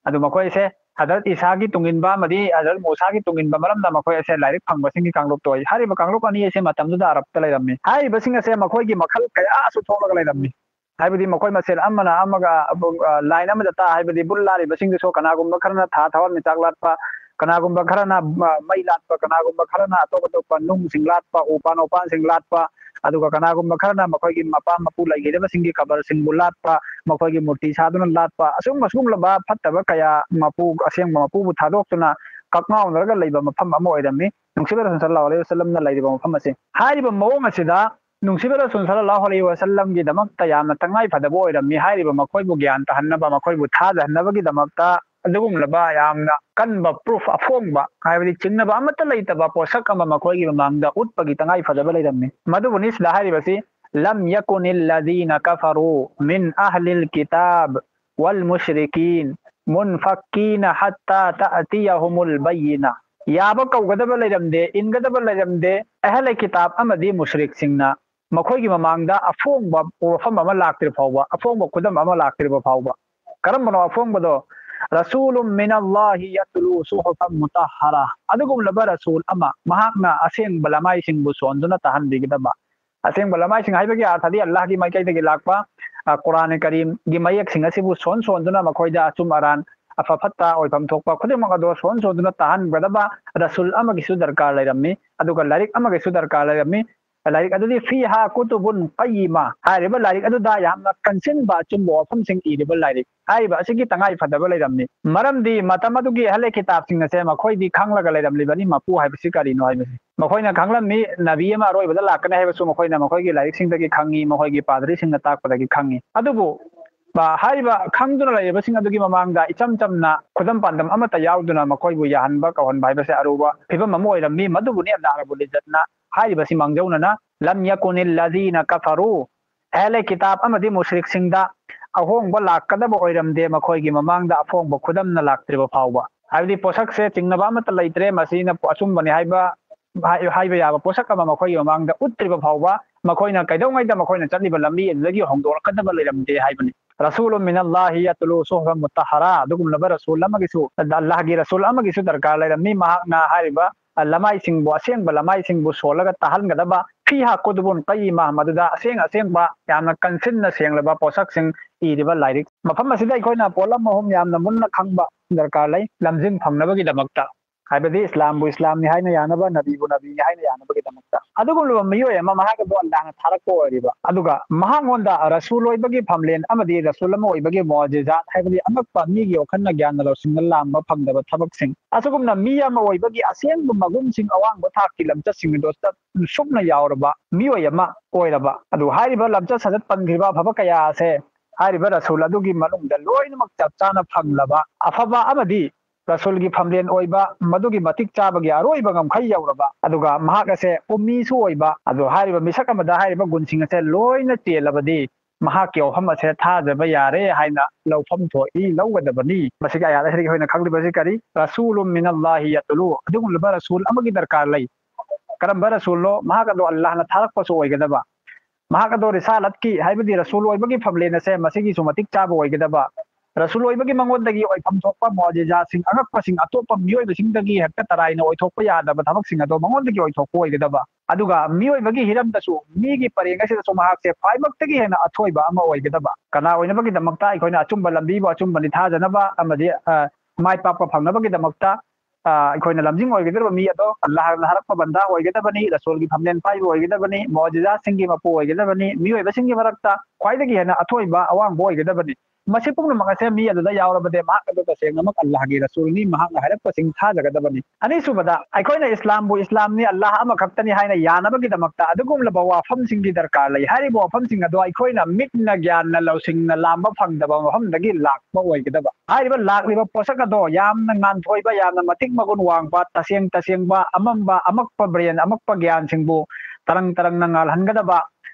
ꯑꯗꯨ ꯃꯈꯣꯏꯁꯦ ꯍꯖꯔꯠ ꯏꯁꯥꯒꯤ ꯇꯨꯡꯏꯟꯕ ꯑꯃꯗꯤ ꯍꯖꯔꯠ ꯃꯨꯁꯥꯒꯤ ꯇꯨꯡꯏꯟꯕ ꯃꯔꯝꯅ ꯃꯈꯣꯏ ꯑꯁꯦ ꯂꯥꯏꯔꯤꯛ ꯐꯪꯕꯁꯤꯡꯒꯤ ꯀꯥꯡꯂꯨꯞꯇ ꯑꯣꯏ꯫ ꯍꯥꯏꯔꯤꯕ ꯀꯥꯡꯂꯨꯞ ꯑꯅꯤ ꯑꯁꯦ ꯃꯇꯝꯗꯨꯗ ꯑꯔꯕꯇ ꯂꯩꯔꯝꯃꯤ꯫ ꯍꯥꯏꯔꯤꯕꯁꯤꯡ ꯑꯁꯦ ꯃꯈꯣꯏꯒꯤ ꯃꯈꯜ ꯀꯌꯥꯁꯨ ꯊꯣꯛꯂꯒ ꯂꯩꯔꯝꯃꯤ꯫ ꯍꯥꯏꯕꯗꯤ ꯃꯈꯣꯏ ꯃꯁꯦꯜ ꯑꯃꯅ ꯑꯃꯒ, ꯑ, ꯂꯥꯏꯟ ꯑꯃꯗ ꯇꯥ, ꯍꯥꯏꯕꯗꯤ ꯕꯨꯠ ꯂꯥꯠꯂꯤꯕꯁꯤꯡꯗꯨꯁꯨ ꯀꯅꯥꯒꯨꯝꯕ ꯈꯔꯅ ꯊꯥ ꯊꯋꯥꯟꯃꯤꯆꯥꯛ ꯂꯥꯠꯄ, ꯀꯅꯥꯒꯨꯝꯕ ꯈꯔꯅ, ꯑ, ꯃꯩ ꯂꯥꯠꯄ, ꯀꯅꯥꯒꯨꯝꯕ ꯈꯔꯅ ꯑꯇꯣꯞ ꯑꯇꯣꯞꯄ ꯅꯨꯡꯁꯤꯡ ꯂꯥꯠꯄ, ꯎꯄꯥꯟ ꯋꯥꯄꯥꯟꯁꯤꯡ ꯂꯥꯠꯄ, ꯑꯗꯨꯒ ꯀꯅꯥꯒꯨꯝꯕ ꯈꯔꯅ ꯃꯈꯣꯏꯒꯤ ꯃꯄꯥ ꯃꯄꯨ ꯂꯩꯈꯤꯗꯕꯁꯤꯡꯒꯤ ꯀꯕꯔꯁꯤꯡꯕꯨ ꯂꯥꯠꯄ, ꯃꯈꯣꯏꯒꯤ ꯃꯨꯔꯇꯤ ꯁꯥꯗꯨꯅ ꯂꯥꯠꯄ, ꯑꯁꯨꯝ ꯑꯁꯤꯒꯨꯝꯂꯕ ꯐꯠꯇꯕ ꯀꯌꯥ ꯃꯄꯨ, ꯑꯁꯦꯡꯕ ꯃꯄꯨꯕꯨ ꯊꯥꯗꯣꯛꯇꯨꯅ ꯀꯛꯉꯥꯎꯅꯔꯒ ꯂꯩꯕ ꯃꯐꯝ ꯑꯃ ꯑꯣꯏꯔꯝꯃꯤ꯫ ꯅꯨꯡꯁꯤꯕ ꯔꯁꯨꯜ ꯁꯜꯂꯜꯂꯥꯍꯨ ꯑꯂꯩꯍꯤ ꯋꯥꯁꯜꯂꯝꯅ ꯂꯩꯔꯤꯕ ꯃꯐꯝ ꯑꯁꯤ꯫ ꯍꯥꯏꯔꯤꯕ ꯃꯑꯣꯡ ꯑꯁꯤꯗ ꯅꯨꯡꯁꯤꯕ ꯔꯁꯨꯜ ꯁꯜꯂꯜꯂꯥꯍꯨ ꯑꯂꯩꯍꯤ ꯋꯥꯁꯜꯂꯝꯒꯤꯗꯃꯛꯇ ꯌꯥꯝꯅ ꯇꯉꯥꯏ ꯐꯗꯕ ꯑꯣꯏꯔꯝꯃꯤ꯫ ꯍꯥꯏꯔꯤꯕ ꯃꯈꯣꯏꯕꯨ ꯒ꯭ꯌꯥꯟ ꯇꯥꯍꯟꯅꯕ, ꯃꯈꯣꯏꯕꯨ ꯊꯥꯖꯍꯟꯅꯕꯒꯤꯗꯃꯛꯇ ꯑꯗꯨꯒꯨꯝꯂꯕ ꯌꯥꯝꯅ ꯀꯟꯕ ꯄ꯭ꯔꯨꯐ, ꯑꯐꯣꯡꯕ, ꯍꯥꯏꯕꯗꯤ ꯆꯤꯡꯅꯕ ꯑꯃꯠꯇ ꯂꯩꯇꯕ ꯄꯣꯠꯁꯛ ꯑꯃ ꯃꯈꯣꯏꯒꯤ ꯃꯃꯥꯡꯗ ꯎꯠꯄꯒꯤ ꯇꯉꯥꯏ ꯐꯗꯕ ꯂꯩꯔꯝꯃꯤ꯫ ꯃꯗꯨꯕꯨꯅꯤ ꯁꯤꯗ ꯍꯥꯏꯔꯤꯕꯁꯤ, "لم يكن الذين كفروا من أهل الكتاب والمشركين منفكين حتى تأتيهم البينة"꯫ ꯌꯥꯕ ꯀꯧꯒꯗꯕ ꯂꯩꯔꯝꯗꯦ, ꯏꯟꯒꯗꯕ ꯂꯩꯔꯝꯗꯦ꯫ ꯑꯍꯂꯦ ꯀꯤꯇꯥꯕ ꯑꯃꯗꯤ ꯃꯨꯁ꯭ꯔꯤꯛꯁꯤꯡꯅ ꯃꯈꯣꯏꯒꯤ ꯃꯃꯥꯡꯗ ꯑꯐꯣꯡꯕ ꯋꯥꯐꯝ ꯑꯃ ꯂꯥꯛꯇ꯭ꯔꯤ ꯐꯥꯎꯕ, ꯑꯐꯣꯡꯕ ꯈꯨꯗꯝ ꯑꯃ ꯂꯥꯛꯇ꯭ꯔꯤꯕ ꯐꯥꯎꯕ꯫ ꯀꯔꯝꯕꯅꯣ ꯑꯐꯣꯡꯕꯗꯣ? "رسول من الله يتلو صحفا مطهرة"꯫ ꯑꯗꯨꯒꯨꯝꯂꯕ ꯔꯁꯨꯜ ꯑꯃ, ꯃꯍꯥꯛꯅ ꯑꯁꯦꯡꯕ ꯂꯃꯥꯏꯁꯤꯡꯕꯨ ꯁꯣꯟꯗꯨꯅ ꯇꯥꯍꯟꯕꯤꯒꯗꯕ꯫ ꯑꯁꯦꯡꯕ ꯂꯃꯥꯏꯁꯤꯡ ꯍꯥꯏꯕꯒꯤ ꯑꯥꯔꯊꯗꯤ ꯑꯜꯂꯥꯍꯒꯤ ꯃꯥꯏꯀꯩꯗꯒꯤ ꯂꯥꯛꯄ, ꯑ, ꯀꯨꯔꯥꯟ ꯀꯔꯤꯝꯒꯤ ꯃꯌꯦꯛꯁꯤꯡ ꯑꯁꯤꯕꯨ ꯁꯣꯟ ꯁꯣꯟꯗꯨꯅ ꯃꯈꯣꯏꯗ ꯑꯆꯨꯝ ꯑꯔꯥꯟ, ꯑꯐ ꯐꯠꯇ ꯑꯣꯏꯐꯝ ꯊꯣꯛꯄ ꯈꯨꯗꯤꯡꯃꯛ ꯑꯗꯣ ꯁꯣꯟ ꯁꯣꯟꯗꯨꯅ ꯇꯥꯍꯟꯒꯗꯕ ꯔꯁꯨꯜ ꯑꯃꯒꯤꯁꯨ ꯗꯔꯀꯥꯔ ꯂꯩꯔꯝꯃꯤ꯫ ꯑꯗꯨꯒ ꯂꯥꯏꯔꯤꯛ ꯑꯃꯒꯤꯁꯨ ꯗꯔꯀꯥꯔ ꯂꯩꯔꯝꯃꯤ꯫ ꯂꯥꯏꯔꯤꯛ ꯑꯗꯨꯗꯤ ꯐꯤꯍꯥ ꯀꯨꯇꯨꯕꯨꯟ ꯀꯌꯤꯃꯥ ꯍꯥꯏꯔꯤꯕ ꯂꯥꯏꯔꯤꯛ ꯑꯗꯨꯗ ꯌꯥꯝꯅ ꯀꯟꯁꯤꯟꯕ ꯑꯆꯨꯝꯕ ꯋꯥꯐꯝꯁꯤꯡ ꯏꯔꯤꯕ ꯂꯥꯏꯔꯤꯛ ꯍꯥꯏꯔꯤꯕ ꯑꯁꯤꯒꯤ ꯇꯉꯥꯏ ꯐꯗꯕ ꯂꯩꯔꯝꯃꯤ꯫ ꯃꯔꯝꯗꯤ ꯃꯇꯝ ꯑꯗꯨꯒꯤ ꯑꯍꯂꯦ ꯀꯤꯇꯥꯕꯁꯤꯡ ꯑꯁꯦ ꯃꯈꯣꯏꯗꯤ ꯈꯪꯂꯒ ꯂꯩꯔꯝꯂꯤꯕꯅꯤ ꯃꯄꯨ ꯍꯥꯏꯕꯁꯤ ꯀꯔꯤꯅꯣ ꯍꯥꯏꯕꯁꯤ꯫ ꯃꯈꯣꯏꯅ ꯈꯪꯂꯝꯃꯤ ꯅꯕꯤ ꯑꯃ ꯑꯔꯣꯏꯕꯗ ꯂꯥꯛꯀꯅꯤ ꯍꯥꯏꯕꯁꯨ ꯃꯈꯣꯏꯅ ꯃꯈꯣꯏꯒꯤ ꯂꯥꯏꯔꯤꯛꯁꯤꯡꯗꯒꯤ ꯈꯪꯉꯤ, ꯃꯈꯣꯏꯒꯤ ꯄꯥꯗ꯭ꯔꯤꯁꯤꯡꯅ ꯇꯥꯛꯄꯗꯒꯤ ꯈꯪꯉꯤ꯫ ꯑꯗꯨꯕꯨ ꯕ-, ꯍꯥꯏꯔꯤꯕ ꯈꯪꯗꯨꯅ ꯂꯩꯔꯤꯕꯁꯤꯡ ꯑꯗꯨꯒꯤ ꯃꯃꯥꯡꯗ ꯏꯆꯝ ꯆꯝꯅ ꯈꯨꯗꯝ ꯄꯥꯟꯗꯝ ꯑꯃꯠꯇ ꯌꯥꯎꯗꯨꯅ ꯃꯈꯣꯏꯕꯨ ꯌꯥꯍꯟꯕ ꯀꯧꯍꯟꯕ ꯍꯥꯏꯕꯁꯦ ꯑꯔꯨꯕ ꯐꯤꯕꯝ ꯑꯃ ꯑꯣꯏꯔꯝꯃꯤ꯫ ꯃꯗꯨꯕꯨꯅꯤ ꯑꯜꯂꯥꯍ ꯔꯕꯨꯜ ꯏꯖꯠꯅ ꯍꯥꯏꯔꯤꯕꯁꯤ ꯃꯥꯡꯖꯧꯅꯅ "ꯂꯝ ꯌꯀꯨꯅꯤꯜ ꯂꯖꯤꯅ ꯀꯐꯔꯨ", ꯑꯍꯂꯦ ꯀꯤꯇꯥꯕ ꯑꯃꯗꯤ ꯃꯨꯁ꯭ꯔꯤꯛꯁꯤꯡꯗ ꯑꯍꯣꯡꯕ ꯂꯥꯛꯀꯗꯕ ꯑꯣꯏꯔꯝꯗꯦ, ꯃꯈꯣꯏꯒꯤ ꯃꯃꯥꯡꯗ ꯑꯐꯣꯡꯕ ꯈꯨꯗꯝꯅ ꯂꯥꯛꯇ꯭ꯔꯤꯕ ꯐꯥꯎꯕ꯫ ꯍꯥꯏꯕꯗꯤ ꯄꯣꯠꯁꯛꯁꯦ ꯆꯤꯡꯅꯕ ꯑꯃꯠꯇ ꯂꯩꯇ꯭ꯔꯦ, ꯃꯁꯤꯅ ꯑꯆꯨꯝꯕꯅꯤ ꯍꯥꯏꯕ, ꯍꯥꯏ-, ꯍꯥꯏꯕ ꯌꯥꯕ ꯄꯣꯠꯁꯛ ꯑꯃ ꯃꯈꯣꯏꯒꯤ ꯃꯃꯥꯡꯗ ꯎꯠꯇ꯭ꯔꯤꯕ ꯐꯥꯎꯕ ꯃꯈꯣꯏꯅ ꯀꯩꯗꯧꯉꯩꯗ ꯃꯈꯣꯏꯅ ꯆꯠꯂꯤꯕ ꯂꯝꯕꯤ ꯑꯗꯨꯗꯒꯤ ꯍꯣꯡꯗꯣꯔꯛꯀꯗꯕ ꯂꯩꯔꯝꯗꯦ ꯍꯥꯏꯕꯅꯤ꯫ "ꯔꯁꯨꯂꯨ ꯃꯤꯅꯜꯂꯥꯍꯤ ꯌꯇꯨꯂꯨ ꯁꯨꯍꯨꯐ ꯃꯨꯇꯍꯔꯥ", ꯑꯗꯨꯒꯨꯝꯂꯕ ꯔꯁꯨꯜ ꯑꯃꯒꯤꯁꯨ, ꯑꯜꯂꯥꯍꯒꯤ ꯔꯁꯨꯜ ꯑꯃꯒꯤꯁꯨ ꯗꯔꯀꯥꯔ ꯂꯩꯔꯝꯃꯤ꯫ ꯃꯍꯥꯛꯅ ꯍꯥꯏꯔꯤꯕ ꯂꯃꯥꯏꯁꯤꯡꯕꯨ, ꯑꯁꯦꯡꯕ ꯂꯃꯥꯏꯁꯤꯡꯕꯨ ꯁꯣꯜꯂꯒ ꯇꯥꯍꯟꯒꯗꯕ, "ꯐꯤꯍꯥ ꯀꯨꯇꯨꯕꯨꯟ ꯀꯌꯤꯃꯥ", ꯃꯗꯨꯗ ꯑꯁꯦꯡ ꯑꯁꯦꯡꯕ ꯌꯥꯝꯅ ꯀꯟꯁꯤꯟꯅ ꯁꯦꯡꯂꯕ ꯄꯣꯠꯁꯛꯁꯤꯡ ꯏꯔꯤꯕ ꯂꯥꯏꯔꯤꯛ꯫ ꯃꯐꯝ ꯑꯁꯤꯗ ꯑꯩꯈꯣꯏꯅ ꯄꯣꯠꯂꯝ ꯑꯍꯨꯝ ꯌꯥꯝꯅ ꯃꯨꯟꯅ ꯈꯪꯕ ꯗꯔꯀꯥꯔ ꯂꯩ ꯂꯝꯖꯤꯡ ꯐꯪꯅꯕꯒꯤꯗꯃꯛꯇ꯫ ꯍꯥꯏꯕꯗꯤ ꯏꯁꯂꯥꯝꯕꯨ ꯏꯁꯂꯥꯝꯅꯤ ꯍꯥꯏꯅ ꯌꯥꯅꯕ, ꯅꯕꯤꯕꯨ ꯅꯕꯤꯅꯤ ꯍꯥꯏꯅ ꯌꯥꯅꯕꯒꯤꯗꯃꯛꯇ꯫ ꯑꯗꯨꯒꯨꯝꯂꯕ ꯃꯤꯑꯣꯏ ꯑꯃ ꯃꯍꯥꯛ ꯑꯗꯨ ꯑꯜꯂꯥꯍꯅ ꯊꯥꯔꯛꯄ ꯑꯣꯏꯔꯤꯕ, ꯑꯗꯨꯒ ꯃꯍꯥꯛꯉꯣꯟꯗ ꯔꯁꯨꯜ ꯑꯣꯏꯕꯒꯤ ꯐꯝꯂꯦꯟ ꯑꯃꯗꯤ ꯔꯁꯨꯜ ꯑꯃ ꯑꯣꯏꯕꯒꯤ ꯃꯣꯖꯤꯖꯥꯠ, ꯍꯥꯏꯕꯗꯤ ꯑꯉꯛꯄ ꯃꯤꯒꯤ ꯋꯥꯈꯜꯅ ꯒ꯭ꯌꯥꯟꯅ ꯂꯧꯁꯤꯡꯅ ꯂꯥꯝꯕ ꯐꯪꯗꯕ ꯊꯕꯛꯁꯤꯡ, ꯑꯁꯤꯒꯨꯝꯅ ꯃꯤ ꯑꯃ ꯑꯣꯏꯕꯒꯤ ꯑꯁꯦꯡꯕ ꯃꯒꯨꯟꯁꯤꯡ ꯑꯋꯥꯡꯕ ꯊꯥꯛꯀꯤ ꯂꯝꯆꯠꯁꯤꯡ ꯑꯗꯨ ꯁꯨꯞꯅ ꯌꯥꯎꯔꯕ ꯃꯤꯑꯣꯏ ꯑꯃ ꯑꯣꯏꯔꯕ꯫ ꯑꯗꯨ ꯍꯥꯏꯔꯤꯕ ꯂꯝꯆꯠ ꯁꯥꯖꯠ ꯄꯟꯈ꯭ꯔꯤꯕ ꯑꯐꯕ ꯀꯌꯥ ꯑꯁꯦ ꯍꯥꯏꯔꯤꯕ ꯔꯁꯨꯜ ꯑꯗꯨꯒꯤ ꯃꯅꯨꯡꯗ ꯂꯣꯏꯅꯃꯛ ꯆꯞ ꯆꯥꯅ ꯐꯪꯂꯕ ꯑꯐꯕ ꯑꯃꯗꯤ ꯔꯁꯨꯜꯒꯤ ꯐꯝꯂꯦꯟ ꯑꯣꯏꯕ, ꯃꯗꯨꯒꯤ ꯃꯇꯤꯛ ꯆꯥꯕꯒꯤ ꯑꯔꯣꯏꯕ ꯉꯝꯈꯩ ꯌꯧꯔꯕ, ꯑꯗꯨꯒ ꯃꯍꯥꯛ ꯑꯁꯦ ꯎꯝꯃꯤꯁꯨ ꯑꯣꯏꯕ, ꯑꯗꯣ ꯍꯥꯏꯔꯤꯕ ꯃꯤꯁꯛ ꯑꯃꯗ ꯍꯥꯏꯔꯤꯕ ꯒꯨꯟꯁꯤꯡ ꯑꯁꯦ ꯂꯣꯏꯅ ꯆꯦꯜꯂꯕꯗꯤ ꯃꯍꯥꯛꯀꯤ ꯋꯥꯐꯝ ꯑꯁꯦ ꯊꯥꯖꯕ ꯌꯥꯔꯦ ꯍꯥꯏꯅ ꯂꯧꯐꯝ ꯊꯣꯛꯏ, ꯂꯧꯒꯗꯕꯅꯤ꯫ ꯃꯁꯤꯒꯤ ꯑꯌꯥꯠ ꯑꯁꯤꯗꯒꯤ ꯑꯩꯈꯣꯏꯅ ꯈꯪꯂꯤꯕꯁꯤ ꯀꯔꯤ? "ꯔꯁꯨꯂꯨꯝ ꯃꯤꯅꯜꯂꯥꯍꯤ ꯌꯇꯨꯂꯨ", ꯑꯗꯨꯒꯨꯝꯂꯕ ꯔꯁꯨꯜ ꯑꯃꯒꯤ ꯗꯔꯀꯥꯔ ꯂꯩ꯫ ꯀꯔꯝꯕ ꯔꯁꯨꯜꯅꯣ? ꯃꯍꯥꯛ ꯑꯗꯣ ꯑꯜꯂꯥꯍꯅ ꯊꯥꯔꯛꯄꯁꯨ ꯑꯣꯏꯒꯗꯕ, ꯃꯍꯥꯛ ꯑꯗꯣ ꯔꯤꯁꯥꯂꯠꯀꯤ, ꯍꯥꯏꯕꯗꯤ ꯔꯁꯨꯜ ꯑꯣꯏꯕꯒꯤ ꯐꯝꯂꯦꯟ ꯑꯁꯦ ꯃꯁꯤꯒꯤꯁꯨ ꯃꯇꯤꯛ ꯆꯥꯕ ꯑꯣꯏꯒꯗꯕ, ꯔꯁꯨꯜ ꯑꯣꯏꯕꯒꯤ ꯃꯉꯣꯟꯗꯒꯤ ꯑꯣꯏꯐꯝ ꯊꯣꯛꯄ ꯃꯣꯖꯤꯖꯥꯁꯤꯡ, ꯑꯉꯛꯄꯁꯤꯡ, ꯑꯇꯣꯞꯄ ꯃꯤꯑꯣꯏꯕꯁꯤꯡꯗꯒꯤ ꯍꯦꯛꯇ ꯇꯔꯥꯏꯅ ꯑꯣꯏꯊꯣꯛꯄ ꯌꯥꯗꯕ ꯊꯕꯛꯁꯤꯡ ꯑꯗꯣ ꯃꯉꯣꯟꯗꯒꯤ ꯑꯣꯏꯊꯣꯛꯄ ꯑꯣꯏꯒꯗꯕ꯫ ꯑꯗꯨꯒ ꯃꯤꯑꯣꯏꯕꯒꯤ ꯍꯤꯔꯝꯗꯁꯨ ꯃꯤꯒꯤ ꯄꯔꯦꯡ ꯑꯁꯤꯗꯁꯨ ꯃꯍꯥꯛꯁꯦ ꯈ꯭ꯋꯥꯏꯃꯛꯇꯒꯤ ꯍꯦꯟꯅ ꯑꯊꯣꯏꯕ ꯑꯃ ꯑꯣꯏꯒꯗꯕ꯫ ꯀꯅꯥ ꯑꯣꯏꯅꯕꯒꯤꯗꯃꯛꯇ? ꯑꯩꯈꯣꯏꯅ ꯑꯆꯨꯝꯕ ꯂꯝꯕꯤꯕꯨ ꯑꯆꯨꯝꯕꯅꯤ ꯊꯥꯖꯅꯕ ꯑꯃꯗꯤ, ꯑ, ꯃꯥꯏ ꯄꯥꯛꯄ ꯐꯪꯅꯕꯒꯤꯗꯃꯛꯇ, ꯑ, ꯑꯩꯈꯣꯏꯅ ꯂꯝꯖꯤꯡ ꯑꯣꯏꯒꯗꯕ ꯃꯤ ꯑꯗꯣ ꯑꯜꯂꯥꯍꯅ ꯊꯥꯔꯛꯄ ꯕꯟꯗꯥ ꯑꯣꯏꯒꯗꯕꯅꯤ, ꯔꯁꯨꯜꯒꯤ ꯐꯝꯂꯦꯟ ꯄꯥꯏꯕ ꯑꯣꯏꯒꯗꯕꯅꯤ, ꯃꯣꯖꯤꯖꯥꯁꯤꯡꯒꯤ ꯃꯄꯨ ꯑꯣꯏꯒꯗꯕꯅꯤ, ꯃꯤꯑꯣꯏꯕꯁꯤꯡꯒꯤ ꯃꯔꯛꯇ ꯈ꯭ꯋꯥꯏꯗꯒꯤ ꯍꯦꯟꯅ ꯑꯊꯣꯏꯕ ꯑꯋꯥꯡꯕ ꯑꯣꯏꯒꯗꯕꯅꯤ꯫ ꯃꯁꯤ ꯄꯨꯝꯅꯃꯛ ꯑꯁꯦ ꯃꯤ ꯑꯗꯨꯗ ꯌꯥꯎꯔꯕꯗꯤ ꯃꯍꯥꯛ ꯑꯗꯨ ꯇꯁꯦꯡꯅꯃꯛ ꯑꯜꯂꯥꯍꯒꯤ ꯔꯁꯨꯜꯅꯤ, ꯃꯍꯥꯛꯅ ꯍꯥꯏꯔꯛꯄꯁꯤꯡ ꯊꯥꯖꯒꯗꯕꯅꯤ꯫ ꯑꯅꯤꯁꯨꯕꯗ, ꯑꯩꯈꯣꯏꯅ ꯏꯁꯂꯥꯝꯕꯨ ꯏꯁꯂꯥꯝꯅꯤ, ꯑꯜꯂꯥꯍ ꯑꯃꯈꯛꯇꯅꯤ ꯍꯥꯏꯅ ꯌꯥꯅꯕꯒꯤꯗꯃꯛꯇ ꯑꯗꯨꯒꯨꯝꯂꯕ ꯋꯥꯐꯝꯁꯤꯡꯒꯤ ꯗꯔꯀꯥꯔ ꯂꯩ꯫ ꯍꯥꯏꯔꯤꯕ ꯋꯥꯐꯝꯁꯤꯡ ꯑꯗꯣ ꯑꯩꯈꯣꯏꯅ ꯃꯤꯠꯅ ꯒ꯭ꯌꯥꯟꯅ ꯂꯧꯁꯤꯡꯅ ꯂꯥꯝꯕ ꯐꯪꯗꯕ ꯃꯐꯝꯗꯒꯤ ꯂꯥꯛꯄ ꯑꯣꯏꯒꯗꯕ꯫ ꯍꯥꯏꯔꯤꯕ ꯂꯥꯛꯂꯤꯕ ꯄꯣꯠꯁꯛ ꯑꯗꯣ ꯌꯥꯝꯅ ꯉꯥꯟꯊꯣꯏꯕ, ꯌꯥꯝꯅ ꯃꯇꯤꯛ ꯃꯒꯨꯟ ꯋꯥꯡꯕ, ꯇꯁꯦꯡ ꯇꯁꯦꯡꯕ, ꯑꯃꯝꯕ, ꯑꯃꯛꯄ ꯕ꯭ꯔꯦꯟ, ꯑꯃꯛꯄ ꯒ꯭ꯌꯥꯟꯁꯤꯡꯕꯨ ꯇꯔꯪ ꯇꯔꯪꯅ ꯉꯥꯜꯍꯟꯒꯗꯕ,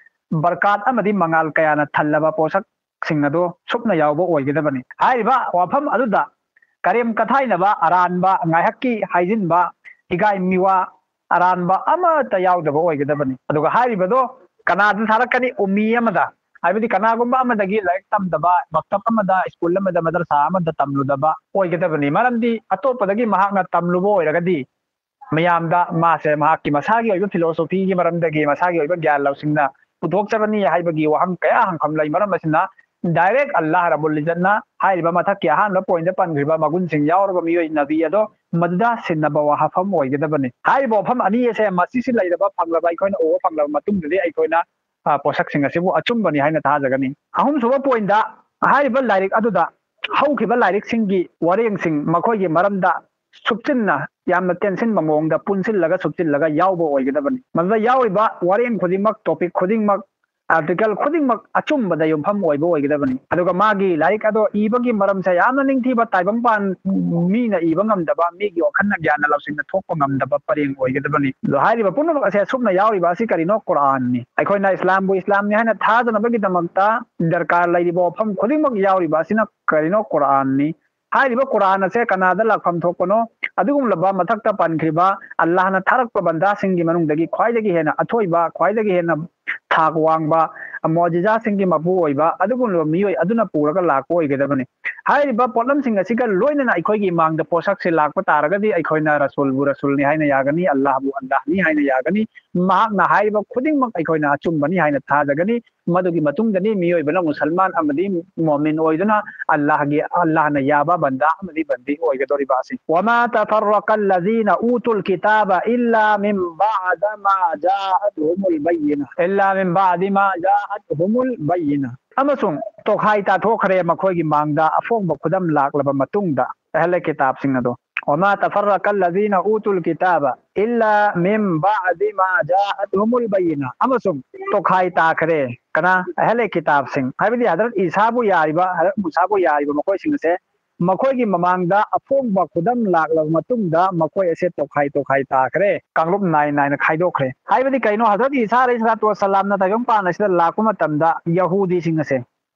ꯕꯔꯀꯥꯠ ꯑꯃꯗꯤ ꯃꯉꯥꯜ ꯀꯌꯥꯅ ꯊꯜꯂꯕ ꯄꯣꯠꯁꯛꯁꯤꯡ ꯑꯗꯣ ꯁꯨꯞꯅ ꯌꯥꯎꯕ ꯑꯣꯏꯒꯗꯕꯅꯤ꯫ ꯍꯥꯏꯔꯤꯕ ꯋꯥꯐꯝ ꯑꯗꯨꯗ ꯀꯔꯦꯝ ꯀꯊꯥꯏꯅꯕ, ꯑꯔꯥꯟꯕ, ꯉꯥꯏꯍꯥꯛꯀꯤ ꯍꯥꯏꯖꯤꯟꯕ, ꯏꯒꯥꯏ ꯃꯤꯋꯥ, ꯑꯔꯥꯟꯕ ꯑꯃꯠꯇ ꯌꯥꯎꯗꯕ ꯑꯣꯏꯒꯗꯕꯅꯤ꯫ ꯑꯗꯨꯒ ꯍꯥꯏꯔꯤꯕꯗꯣ ꯀꯅꯥꯗ ꯊꯥꯔꯛꯀꯅꯤ? ꯎꯝꯃꯤ ꯑꯃꯗ, ꯍꯥꯏꯕꯗꯤ ꯀꯅꯥꯒꯨꯝꯕ ꯑꯃꯗꯒꯤ ꯂꯥꯏꯔꯤꯛ ꯇꯝꯗꯕ, ꯃꯛꯇꯕ ꯑꯃꯗ, ꯁ꯭ꯀꯨꯜ ꯑꯃꯗ, ꯃꯗꯔꯁꯥ ꯑꯃꯗ ꯇꯝꯂꯨꯗꯕ ꯑꯣꯏꯒꯗꯕꯅꯤ꯫ ꯃꯔꯝꯗꯤ ꯑꯇꯣꯞꯄꯗꯒꯤ ꯃꯍꯥꯛꯅ ꯇꯝꯂꯨꯕ ꯑꯣꯏꯔꯒꯗꯤ ꯃꯌꯥꯝꯗ ꯃꯥꯁꯦ ꯃꯍꯥꯛꯀꯤ ꯃꯁꯥꯒꯤ ꯑꯣꯏꯕ ꯐꯤꯂꯣꯁꯣꯐꯤꯒꯤ ꯃꯔꯝꯗꯒꯤ ꯃꯁꯥꯒꯤ ꯑꯣꯏꯕ ꯒ꯭ꯌꯥꯟ ꯂꯧꯁꯤꯡꯅ ꯄꯨꯊꯣꯛꯆꯕꯅꯤ ꯍꯥꯏꯕꯒꯤ ꯋꯥꯍꯪ ꯀꯌꯥ ꯍꯪꯐꯝ ꯂꯩ꯫ ꯃꯔꯝ ꯑꯁꯤꯅ ꯗꯥꯏꯔꯦꯛ ꯑꯜꯂꯥꯍ ꯔꯕꯨꯜ ꯏꯖꯠꯅ ꯍꯥꯏꯔꯤꯕ ꯃꯊꯛꯀꯤ ꯑꯍꯥꯟꯕ ꯄꯣꯏꯟꯗ ꯄꯟꯈ꯭ꯔꯤꯕ ꯃꯒꯨꯟꯁꯤꯡ ꯌꯥꯎꯔꯕ ꯃꯤꯑꯣꯏ ꯅꯕꯤ ꯑꯗꯣ ꯃꯗꯨꯗ ꯁꯤꯟꯅꯕ ꯋꯥꯐꯝ ꯑꯣꯏꯒꯗꯕꯅꯤ꯫ ꯍꯥꯏꯔꯤꯕ ꯋꯥꯐꯝ ꯑꯅꯤ ꯑꯁꯦ ꯃꯁꯤꯁꯤ ꯂꯩꯔꯕ ꯐꯪꯂꯕ ꯑꯩꯈꯣꯏꯅ ꯎꯕ ꯐꯪꯂꯕ ꯃꯇꯨꯡꯗꯗꯤ ꯑꯩꯈꯣꯏꯅ, ꯑ, ꯄꯣꯠꯁꯛꯁꯤꯡ ꯑꯁꯤꯕꯨ ꯑꯆꯨꯝꯕꯅꯤ ꯍꯥꯏꯅ ꯊꯥꯖꯒꯅꯤ꯫ ꯑꯍꯨꯝꯁꯨꯕ ꯄꯣꯏꯟꯗ ꯍꯥꯏꯔꯤꯕ ꯂꯥꯏꯔꯤꯛ ꯑꯗꯨꯗ ꯍꯧꯈꯤꯕ ꯂꯥꯏꯔꯤꯛꯁꯤꯡꯒꯤ ꯋꯥꯔꯦꯡꯁꯤꯡ ꯃꯈꯣꯏꯒꯤ ꯃꯔꯝꯗ ꯁꯨꯞꯆꯤꯟꯅ ꯌꯥꯝꯅ ꯇꯦꯟꯁꯤꯟꯕ ꯃꯑꯣꯡꯗ ꯄꯨꯟꯁꯤꯜꯂꯒ ꯁꯨꯞꯆꯤꯜꯂꯒ ꯌꯥꯎꯕ ꯑꯣꯏꯒꯗꯕꯅꯤ꯫ ꯃꯗꯨꯗ ꯌꯥꯎꯔꯤꯕ ꯋꯥꯔꯦꯡ ꯈꯨꯗꯤꯡꯃꯛ, ꯇꯣꯄꯤꯛ ꯈꯨꯗꯤꯡꯃꯛ, ꯑꯥꯔꯇꯤꯀꯜ ꯈꯨꯗꯤꯡꯃꯛ ꯑꯆꯨꯝꯕꯗ ꯌꯨꯝꯐꯝ ꯑꯣꯏꯕ ꯑꯣꯏꯒꯗꯕꯅꯤ꯫ ꯑꯗꯨꯒ ꯃꯥꯒꯤ ꯂꯥꯏꯔꯤꯛ ꯑꯗꯣ ꯏꯕꯒꯤ ꯃꯔꯝꯁꯦ ꯌꯥꯝꯅ ꯅꯤꯡꯊꯤꯕ, ꯇꯥꯏꯕꯪꯄꯥꯟ ꯃꯤꯅ ꯏꯕ ꯉꯝꯗꯕ, ꯃꯤꯒꯤ ꯋꯥꯈꯜꯅ ꯒ꯭ꯌꯥꯟꯅ ꯂꯧꯁꯤꯡꯅ ꯊꯣꯛꯄ ꯉꯝꯗꯕ ꯄꯔꯦꯡ ꯑꯣꯏꯒꯗꯕꯅꯤ꯫ ꯑꯗꯣ ꯍꯥꯏꯔꯤꯕ ꯄꯨꯝꯅꯃꯛ ꯑꯁꯦ ꯑꯁꯨꯝꯅ ꯌꯥꯎꯔꯤꯕ ꯑꯁꯤ ꯀꯔꯤꯅꯣ? ꯀꯨꯔꯥꯟꯅꯤ꯫ ꯑꯩꯈꯣꯏꯅ ꯏꯁꯂꯥꯝꯕꯨ ꯏꯁꯂꯥꯝꯅꯤ ꯍꯥꯏꯅ ꯊꯥꯖꯅꯕꯒꯤꯗꯃꯛꯇ ꯗꯔꯀꯥꯔ ꯂꯩꯔꯤꯕ ꯋꯥꯐꯝ ꯈꯨꯗꯤꯡꯃꯛ ꯌꯥꯎꯔꯤꯕ ꯑꯁꯤꯅ ꯀꯔꯤꯅꯣ? ꯀꯨꯔꯥꯟꯅꯤ꯫ ꯍꯥꯏꯔꯤꯕ ꯀꯨꯔꯥꯟ ꯑꯁꯦ ꯀꯅꯥꯗ ꯂꯥꯛꯐꯝ ꯊꯣꯛꯄꯅꯣ? ꯑꯗꯨꯒꯨꯝꯂꯕ ꯃꯊꯛꯇ ꯄꯟꯈ꯭ꯔꯤꯕ ꯑꯜꯂꯥꯍꯅ ꯊꯥꯔꯛꯄ ꯕꯟꯗꯥꯁꯤꯡꯒꯤ ꯃꯅꯨꯡꯗꯒꯤ ꯈ꯭ꯋꯥꯏꯗꯒꯤ ꯍꯦꯟꯅ ꯑꯊꯣꯏꯕ, ꯈ꯭ꯋꯥꯏꯗꯒꯤ ꯍꯦꯟꯅ ꯊꯥꯛ ꯋꯥꯡꯕ, ꯃꯣꯖꯤꯖꯥꯁꯤꯡꯒꯤ ꯃꯄꯨ ꯑꯣꯏꯕ ꯑꯗꯨꯒꯨꯝꯂꯕ ꯃꯤꯑꯣꯏ ꯑꯗꯨꯅ ꯄꯨꯔꯒ ꯂꯥꯛꯄ ꯑꯣꯏꯒꯗꯕꯅꯤ꯫ ꯍꯥꯏꯔꯤꯕ ꯄꯣꯠꯂꯝꯁꯤꯡ ꯑꯁꯤꯒ ꯂꯣꯏꯅꯅ ꯑꯩꯈꯣꯏꯒꯤ ꯏꯃꯥꯡꯗ ꯄꯣꯠꯁꯛꯁꯦ ꯂꯥꯛꯄ ꯇꯥꯔꯒꯗꯤ ꯑꯩꯈꯣꯏꯅ ꯔꯁꯨꯜꯕꯨ ꯔꯁꯨꯜꯅꯤ ꯍꯥꯏꯅ ꯌꯥꯒꯅꯤ, ꯑꯜꯂꯥꯍꯕꯨ ꯑꯜꯂꯥꯍꯅꯤ ꯍꯥꯏꯅ ꯌꯥꯒꯅꯤ꯫ ꯃꯍꯥꯛꯅ ꯍꯥꯏꯔꯤꯕ ꯈꯨꯗꯤꯡꯃꯛ ꯑꯩꯈꯣꯏꯅ ꯑꯆꯨꯝꯕꯅꯤ ꯍꯥꯏꯅ ꯊꯥꯖꯒꯅꯤ꯫ ꯃꯗꯨꯒꯤ ꯃꯇꯨꯡꯗꯅꯤ ꯃꯤꯑꯣꯏꯕꯅ ꯃꯨꯁꯜꯃꯥꯟ ꯑꯃꯗꯤ ꯃꯣꯃꯤꯟ ꯑꯣꯏꯗꯨꯅ ꯑꯜꯂꯥꯍꯒꯤ, ꯑꯜꯂꯥꯍꯅ ꯌꯥꯕ ꯕꯟꯗꯥ ꯑꯃꯗꯤ ꯕꯟꯗꯤ ꯑꯣꯏꯒꯗꯧꯔꯤꯕ ꯑꯁꯤ꯫ وما تفرق الذين أوتوا الكتاب إلا من بعد ما جاءتهم البينة. إلا من بعد ما جاءتهم البينة. ꯑꯃꯁꯨꯡ ꯇꯣꯈꯥꯏ ꯇꯥꯊꯣꯛꯈ꯭ꯔꯦ ꯃꯈꯣꯏꯒꯤ ꯃꯥꯡꯗ ꯑꯐꯣꯡꯕ ꯈꯨꯗꯝ ꯂꯥꯛꯂꯕ ꯃꯇꯨꯡꯗ꯫ ꯑꯍꯂꯦ ꯀꯤꯇꯥꯕꯁꯤꯡ ꯑꯗꯣ꯫ وما تفرق الذين أوتوا الكتاب إلا من بعد ما جاءتهم البينة. ꯑꯃꯁꯨꯡ ꯇꯣꯈꯥꯏ ꯇꯥꯈ꯭ꯔꯦ꯫ ꯀꯅꯥ? ꯑꯍꯂꯦ ꯀꯤꯇꯥꯕꯁꯤꯡ, ꯍꯥꯏꯕꯗꯤ ꯍꯖꯔꯠ ꯏꯁꯥꯕꯨ ꯌꯥꯔꯤꯕ, ꯍꯖꯔꯠ ꯃꯨꯁꯥꯕꯨ ꯌꯥꯔꯤꯕ ꯃꯈꯣꯏꯁꯤꯡ ꯑꯁꯦ ꯃꯈꯣꯏꯒꯤ ꯃꯃꯥꯡꯗ ꯑꯐꯣꯡꯕ ꯈꯨꯗꯝ ꯂꯥꯛꯂꯕ ꯃꯇꯨꯡꯗ ꯃꯈꯣꯏ ꯑꯁꯦ ꯇꯣꯈꯥꯏ ꯇꯣꯈꯥꯏ ꯇꯥꯈ꯭ꯔꯦ, ꯀꯥꯡꯂꯨꯞ ꯅꯥꯏ ꯅꯥꯏꯅ ꯈꯥꯏꯗꯣꯛꯈ꯭ꯔꯦ꯫ ꯍꯥꯏꯕꯗꯤ ꯀꯩꯅꯣ? ꯍꯖꯔꯠ ꯏꯁꯥ ꯑꯂꯩꯍꯤ ꯁꯂꯥꯇꯨ ꯋꯥꯁꯂꯥꯝꯅ ꯇꯥꯏꯕꯪꯄꯥꯟ ꯑꯁꯤꯗ ꯂꯥꯛꯄ ꯃꯇꯝꯗ ꯌꯍꯨꯗꯤꯁꯤꯡ ꯑꯁꯦ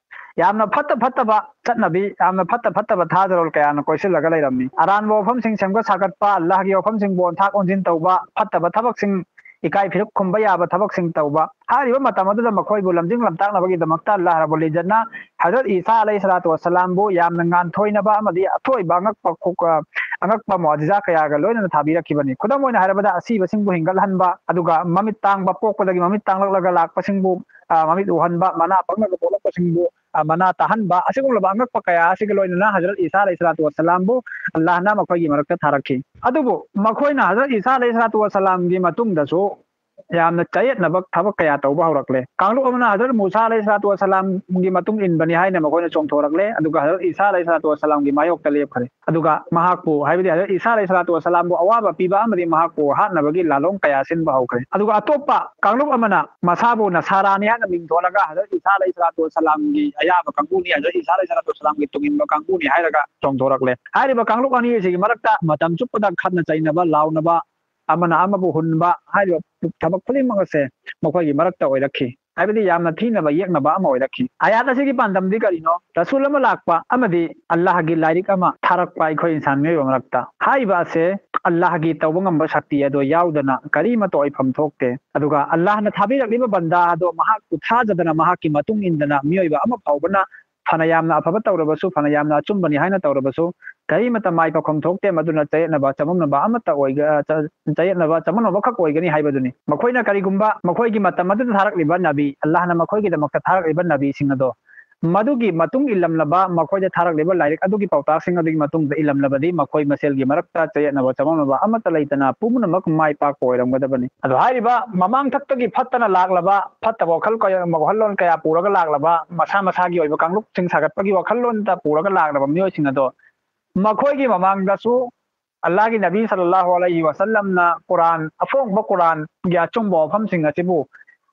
ꯌꯥꯝꯅ ꯐꯠꯇ ꯐꯠꯇꯕ ꯆꯠꯅꯕꯤ, ꯌꯥꯝꯅ ꯐꯠꯇ ꯐꯠꯇꯕ ꯊꯥꯖꯔꯣꯜ ꯀꯌꯥꯅ ꯀꯣꯏꯁꯤꯜꯂꯒ ꯂꯩꯔꯝꯃꯤ꯫ ꯑꯔꯥꯟꯕ ꯋꯥꯐꯝꯁꯤꯡ ꯁꯦꯝꯒꯠ ꯁꯥꯒꯠꯄ, ꯑꯜꯂꯥꯍꯒꯤ ꯋꯥꯐꯝꯁꯤꯡꯕꯨ ꯑꯣꯟꯊꯥꯛ ꯑꯣꯟꯁꯤꯟ ꯇꯧꯕ, ꯐꯠꯇꯕ ꯊꯕꯛꯁꯤꯡ, ꯏꯀꯥꯏ ꯐꯤꯔꯨꯛ ꯈꯨꯝꯕ ꯌꯥꯕ ꯊꯕꯛꯁꯤꯡ ꯇꯧꯕ꯫ ꯍꯥꯏꯔꯤꯕ ꯃꯇꯝ ꯑꯗꯨꯗ ꯃꯈꯣꯏꯕꯨ ꯂꯝꯖꯤꯡ ꯂꯝꯇꯥꯛꯅꯕꯒꯤꯗꯃꯛꯇ ꯑꯜꯂꯥꯍ ꯔꯕꯨꯜ ꯏꯖꯠꯅ ꯍꯖꯔꯠ ꯏꯁꯥ ꯑꯂꯩꯍꯤ ꯁꯂꯥꯇꯨ ꯋꯥꯁꯂꯥꯝꯕꯨ ꯌꯥꯝꯅ ꯉꯥꯟꯊꯣꯏꯅꯕ ꯑꯃꯗꯤ ꯑꯊꯣꯏꯕ ꯑꯉꯛꯄ ꯈꯨ-, ꯑ, ꯑꯉꯛꯄ ꯃꯨꯑꯖꯤꯖꯥ ꯀꯌꯥꯒ ꯂꯣꯏꯅꯅ ꯊꯥꯕꯤꯔꯛꯈꯤꯕꯅꯤ꯫ ꯈꯨꯗꯝ ꯑꯣꯏꯅ ꯍꯥꯏꯔꯕꯗ, ꯑꯁꯤꯕꯁꯤꯡꯕꯨ ꯍꯤꯡꯒꯠꯍꯟꯕ, ꯑꯗꯨꯒ ꯃꯃꯤꯠ ꯇꯥꯡꯕ ꯄꯣꯛꯄꯗꯒꯤ ꯃꯃꯤꯠ ꯇꯥꯡꯂꯛꯂꯒ ꯂꯥꯛꯄꯁꯤꯡꯕꯨ, ꯑ, ꯃꯃꯤꯠ ꯎꯍꯟꯕ, ꯃꯅꯥ ꯄꯪꯂꯒ ꯄꯣꯛꯂꯛꯄꯁꯤꯡꯕꯨ, ꯑ, ꯃꯅꯥ ꯇꯥꯍꯟꯕ, ꯑꯁꯤꯒꯨꯝꯂꯕ ꯑꯉꯛꯄ ꯀꯌꯥ ꯑꯁꯤꯒ ꯂꯣꯏꯅꯅ ꯍꯖꯔꯠ ꯏꯁꯥ ꯑꯂꯩꯍꯤ ꯁꯂꯥꯇꯨ ꯋꯥꯁꯂꯥꯝꯕꯨ ꯑꯜꯂꯥꯍꯅ ꯃꯈꯣꯏꯒꯤ ꯃꯔꯛꯇ ꯊꯥꯔꯛꯈꯤ꯫ ꯑꯗꯨꯕꯨ ꯃꯈꯣꯏꯅ ꯍꯖꯔꯠ ꯏꯁꯥ ꯑꯂꯩꯍꯤ ꯁꯂꯥꯇꯨ ꯋꯥꯁꯂꯥꯝꯒꯤ ꯃꯇꯨꯡꯗꯁꯨ ꯌꯥꯝꯅ ꯆꯌꯦꯠꯅꯕ ꯊꯕꯛ ꯀꯌꯥ ꯇꯧꯕ ꯍꯧꯔꯛꯂꯦ꯫ ꯀꯥꯡꯂꯨꯞ ꯑꯃꯅ ꯍꯖꯔꯠ ꯃꯨꯁꯥ ꯑꯂꯩꯍꯤ ꯁꯂꯥꯇꯨ ꯋꯥꯁꯂꯥꯝꯒꯤ ꯃꯇꯨꯡ ꯏꯟꯕꯅꯤ ꯍꯥꯏꯅ ꯃꯈꯣꯏꯅ ꯆꯣꯡꯊꯣꯔꯛꯂꯦ, ꯑꯗꯨꯒ ꯍꯖꯔꯠ ꯏꯁꯥ ꯑꯂꯩꯍꯤ ꯁꯂꯥꯇꯨ ꯋꯥꯁꯂꯥꯝꯒꯤ ꯃꯥꯌꯣꯛꯇ ꯂꯦꯞꯈ꯭ꯔꯦ꯫ ꯑꯗꯨꯒ ꯃꯍꯥꯛꯄꯨ, ꯍꯥꯏꯕꯗꯤ ꯍꯖꯔꯠ ꯏꯁꯥ ꯑꯂꯩꯍꯤ ꯁꯂꯥꯇꯨ ꯋꯥꯁꯂꯥꯝꯕꯨ ꯑꯋꯥꯕ ꯄꯤꯕ ꯑꯃꯗꯤ ꯃꯍꯥꯛꯄꯨ ꯍꯥꯠꯅꯕꯒꯤ ꯂꯥꯂꯣꯡ ꯀꯌꯥ ꯁꯤꯟꯕ ꯍꯧꯈ꯭ꯔꯦ꯫ ꯑꯗꯨꯒ ꯑꯇꯣꯞꯄ ꯀꯥꯡꯂꯨꯞ ꯑꯃꯅ ꯃꯁꯥꯕꯨ ꯅꯁꯥꯔꯥꯅꯤ ꯍꯥꯏꯅ ꯃꯤꯡꯊꯣꯜꯂꯒ ꯍꯖꯔꯠ ꯏꯁꯥ ꯑꯂꯩꯍꯤ ꯁꯂꯥꯇꯨ ꯋꯥꯁꯂꯥꯝꯒꯤ ꯑꯌꯥꯕ ꯀꯥꯡꯕꯨꯅꯤ, ꯍꯖꯔꯠ ꯏꯁꯥ ꯑꯂꯩꯍꯤ ꯁꯂꯥꯇꯨ ꯋꯥꯁꯂꯥꯝꯒꯤ ꯇꯨꯡꯏꯟꯕ ꯀꯥꯡꯕꯨꯅꯤ ꯍꯥꯏꯔꯒ ꯆꯣꯡꯊꯣꯔꯛꯂꯦ꯫ ꯍꯥꯏꯔꯤꯕ ꯀꯥꯡꯂꯨꯞ ꯑꯅꯤ ꯑꯁꯤꯒꯤ ꯃꯔꯛꯇ ꯃꯇꯝ ꯆꯨꯞꯄꯗ ꯈꯠꯅ ꯆꯩꯅꯕ, ꯂꯥꯎꯅꯕ, ꯑꯃꯅ ꯑꯃꯕꯨ ꯍꯨꯟꯕ ꯍꯥꯏꯔꯤꯕ ꯊꯕꯛ ꯈꯨꯗꯤꯡꯃꯛ ꯑꯁꯦ ꯃꯈꯣꯏꯒꯤ ꯃꯔꯛꯇ ꯑꯣꯏꯔꯛꯈꯤ꯫ ꯍꯥꯏꯕꯗꯤ ꯌꯥꯝꯅ ꯊꯤꯅꯕ ꯌꯦꯛꯅꯕ ꯑꯃ ꯑꯣꯏꯔꯛꯈꯤ꯫ ꯑꯥꯌꯥꯠ ꯑꯁꯤꯒꯤ ꯄꯥꯟꯗꯝꯗꯤ ꯀꯔꯤꯅꯣ? ꯔꯁꯨꯜ ꯑꯃ ꯂꯥꯛꯄ ꯑꯃꯗꯤ ꯑꯜꯂꯥꯍꯒꯤ ꯂꯥꯏꯔꯤꯛ ꯑꯃ ꯊꯥꯔꯛꯄ ꯑꯩꯈꯣꯏ ꯏꯟꯁꯥꯟ ꯃꯤꯑꯣꯏꯕ ꯃꯔꯛꯇ꯫ ꯍꯥꯏꯔꯤꯕ ꯑꯁꯦ ꯑꯜꯂꯥꯍꯒꯤ ꯇꯧꯕ ꯉꯝꯕ ꯁꯛꯇꯤ ꯑꯗꯣ ꯌꯥꯎꯗꯅ ꯀꯔꯤꯃꯠꯇ ꯑꯣꯏꯐꯝ ꯊꯣꯛꯇꯦ꯫ ꯑꯗꯨꯒ ꯑꯜꯂꯥꯍꯅ ꯊꯥꯕꯤꯔꯛꯂꯤꯕ ꯕꯟꯗꯥ ꯑꯗꯣ ꯃꯍꯥꯛꯄꯨ ꯊꯥꯖꯗꯅ ꯃꯍꯥꯛꯀꯤ ꯃꯇꯨꯡ ꯏꯟꯗꯅ ꯃꯤꯑꯣꯏꯕ ꯑꯃ ꯐꯥꯎꯕꯅ ꯐꯅ ꯌꯥꯝꯅ ꯑꯐꯕ ꯇꯧꯔꯕꯁꯨ, ꯐꯅ ꯌꯥꯝꯅ ꯑꯆꯨꯝꯕꯅꯤ ꯍꯥꯏꯅ ꯇꯧꯔꯕꯁꯨ, ꯀꯔꯤꯃꯠꯇ ꯃꯥꯏ ꯄꯥꯛꯐꯝ ꯊꯣꯛꯇꯦ꯫ ꯃꯗꯨꯅ ꯆꯌꯦꯠꯅꯕ ꯆꯃꯝꯅꯕ ꯑꯃꯠꯇ ꯑꯣꯏꯒ-, ꯆ-, ꯆꯌꯦꯠꯅꯕ ꯆꯃꯝꯅꯕ ꯈꯛ ꯑꯣꯏꯒꯅꯤ ꯍꯥꯏꯕꯗꯨꯅꯤ꯫ ꯃꯈꯣꯏꯅ ꯀꯔꯤꯒꯨꯝꯕ ꯃꯈꯣꯏꯒꯤ ꯃꯇꯝ ꯑꯗꯨꯗ ꯊꯥꯔꯛꯂꯤꯕ ꯅꯕꯤ, ꯑꯜꯂꯥꯍꯅ ꯃꯈꯣꯏꯒꯤꯗꯃꯛꯇ ꯊꯥꯔꯛꯂꯤꯕ ꯅꯕꯤꯁꯤꯡ ꯑꯗꯣ ꯃꯗꯨꯒꯤ ꯃꯇꯨꯡ ꯏꯜꯂꯝꯂꯕ, ꯃꯈꯣꯏꯗ ꯊꯥꯔꯛꯂꯤꯕ ꯂꯥꯏꯔꯤꯛ ꯑꯗꯨꯒꯤ ꯄꯥꯎꯇꯥꯛꯁꯤꯡ ꯑꯗꯨꯒꯤ ꯃꯇꯨꯡꯗ ꯏꯜꯂꯝꯂꯕꯗꯤ, ꯃꯈꯣꯏ ꯃꯁꯦꯜꯒꯤ ꯃꯔꯛꯇ ꯆꯌꯦꯠꯅꯕ ꯆꯃꯝꯅꯕ ꯑꯃꯠꯇ ꯂꯩꯇꯅ ꯄꯨꯝꯅꯃꯛ ꯃꯥꯏ ꯄꯥꯛꯄ ꯑꯣꯏꯔꯝꯒꯗꯕꯅꯤ꯫ ꯑꯗꯣ ꯍꯥꯏꯔꯤꯕ ꯃꯃꯥꯡꯊꯛꯇꯒꯤ ꯐꯠꯇꯅ ꯂꯥꯛꯂꯕ, ꯐꯠꯇꯕ ꯋꯥꯈꯜ ꯀꯌꯥ, ꯋꯥꯈꯜꯂꯣꯟ ꯀꯌꯥ ꯄꯨꯔꯒ ꯂꯥꯛꯂꯕ, ꯃꯁꯥ ꯃꯁꯥꯒꯤ ꯑꯣꯏꯕ ꯀꯥꯡꯂꯨꯞꯁꯤꯡ ꯁꯥꯒꯠꯄꯒꯤ ꯋꯥꯈꯜꯂꯣꯟꯗ ꯄꯨꯔꯒ ꯂꯥꯛꯂꯕ ꯃꯤꯑꯣꯏꯁꯤꯡ ꯑꯗꯣ ꯃꯈꯣꯏꯒꯤ ꯃꯃꯥꯡꯗꯁꯨ ꯑꯜꯂꯥꯍꯒꯤ ꯅꯕꯤ ꯁꯜꯂꯜꯂꯥꯍꯨ ꯑꯂꯩꯍꯤ ꯋꯥꯁꯜꯂꯝꯅ ꯀꯨꯔꯥꯟ, ꯑꯐꯣꯡꯕ ꯀꯨꯔꯥꯟꯒꯤ ꯑꯆꯨꯝꯕ ꯋꯥꯐꯝꯁꯤꯡ ꯑꯁꯤꯕꯨ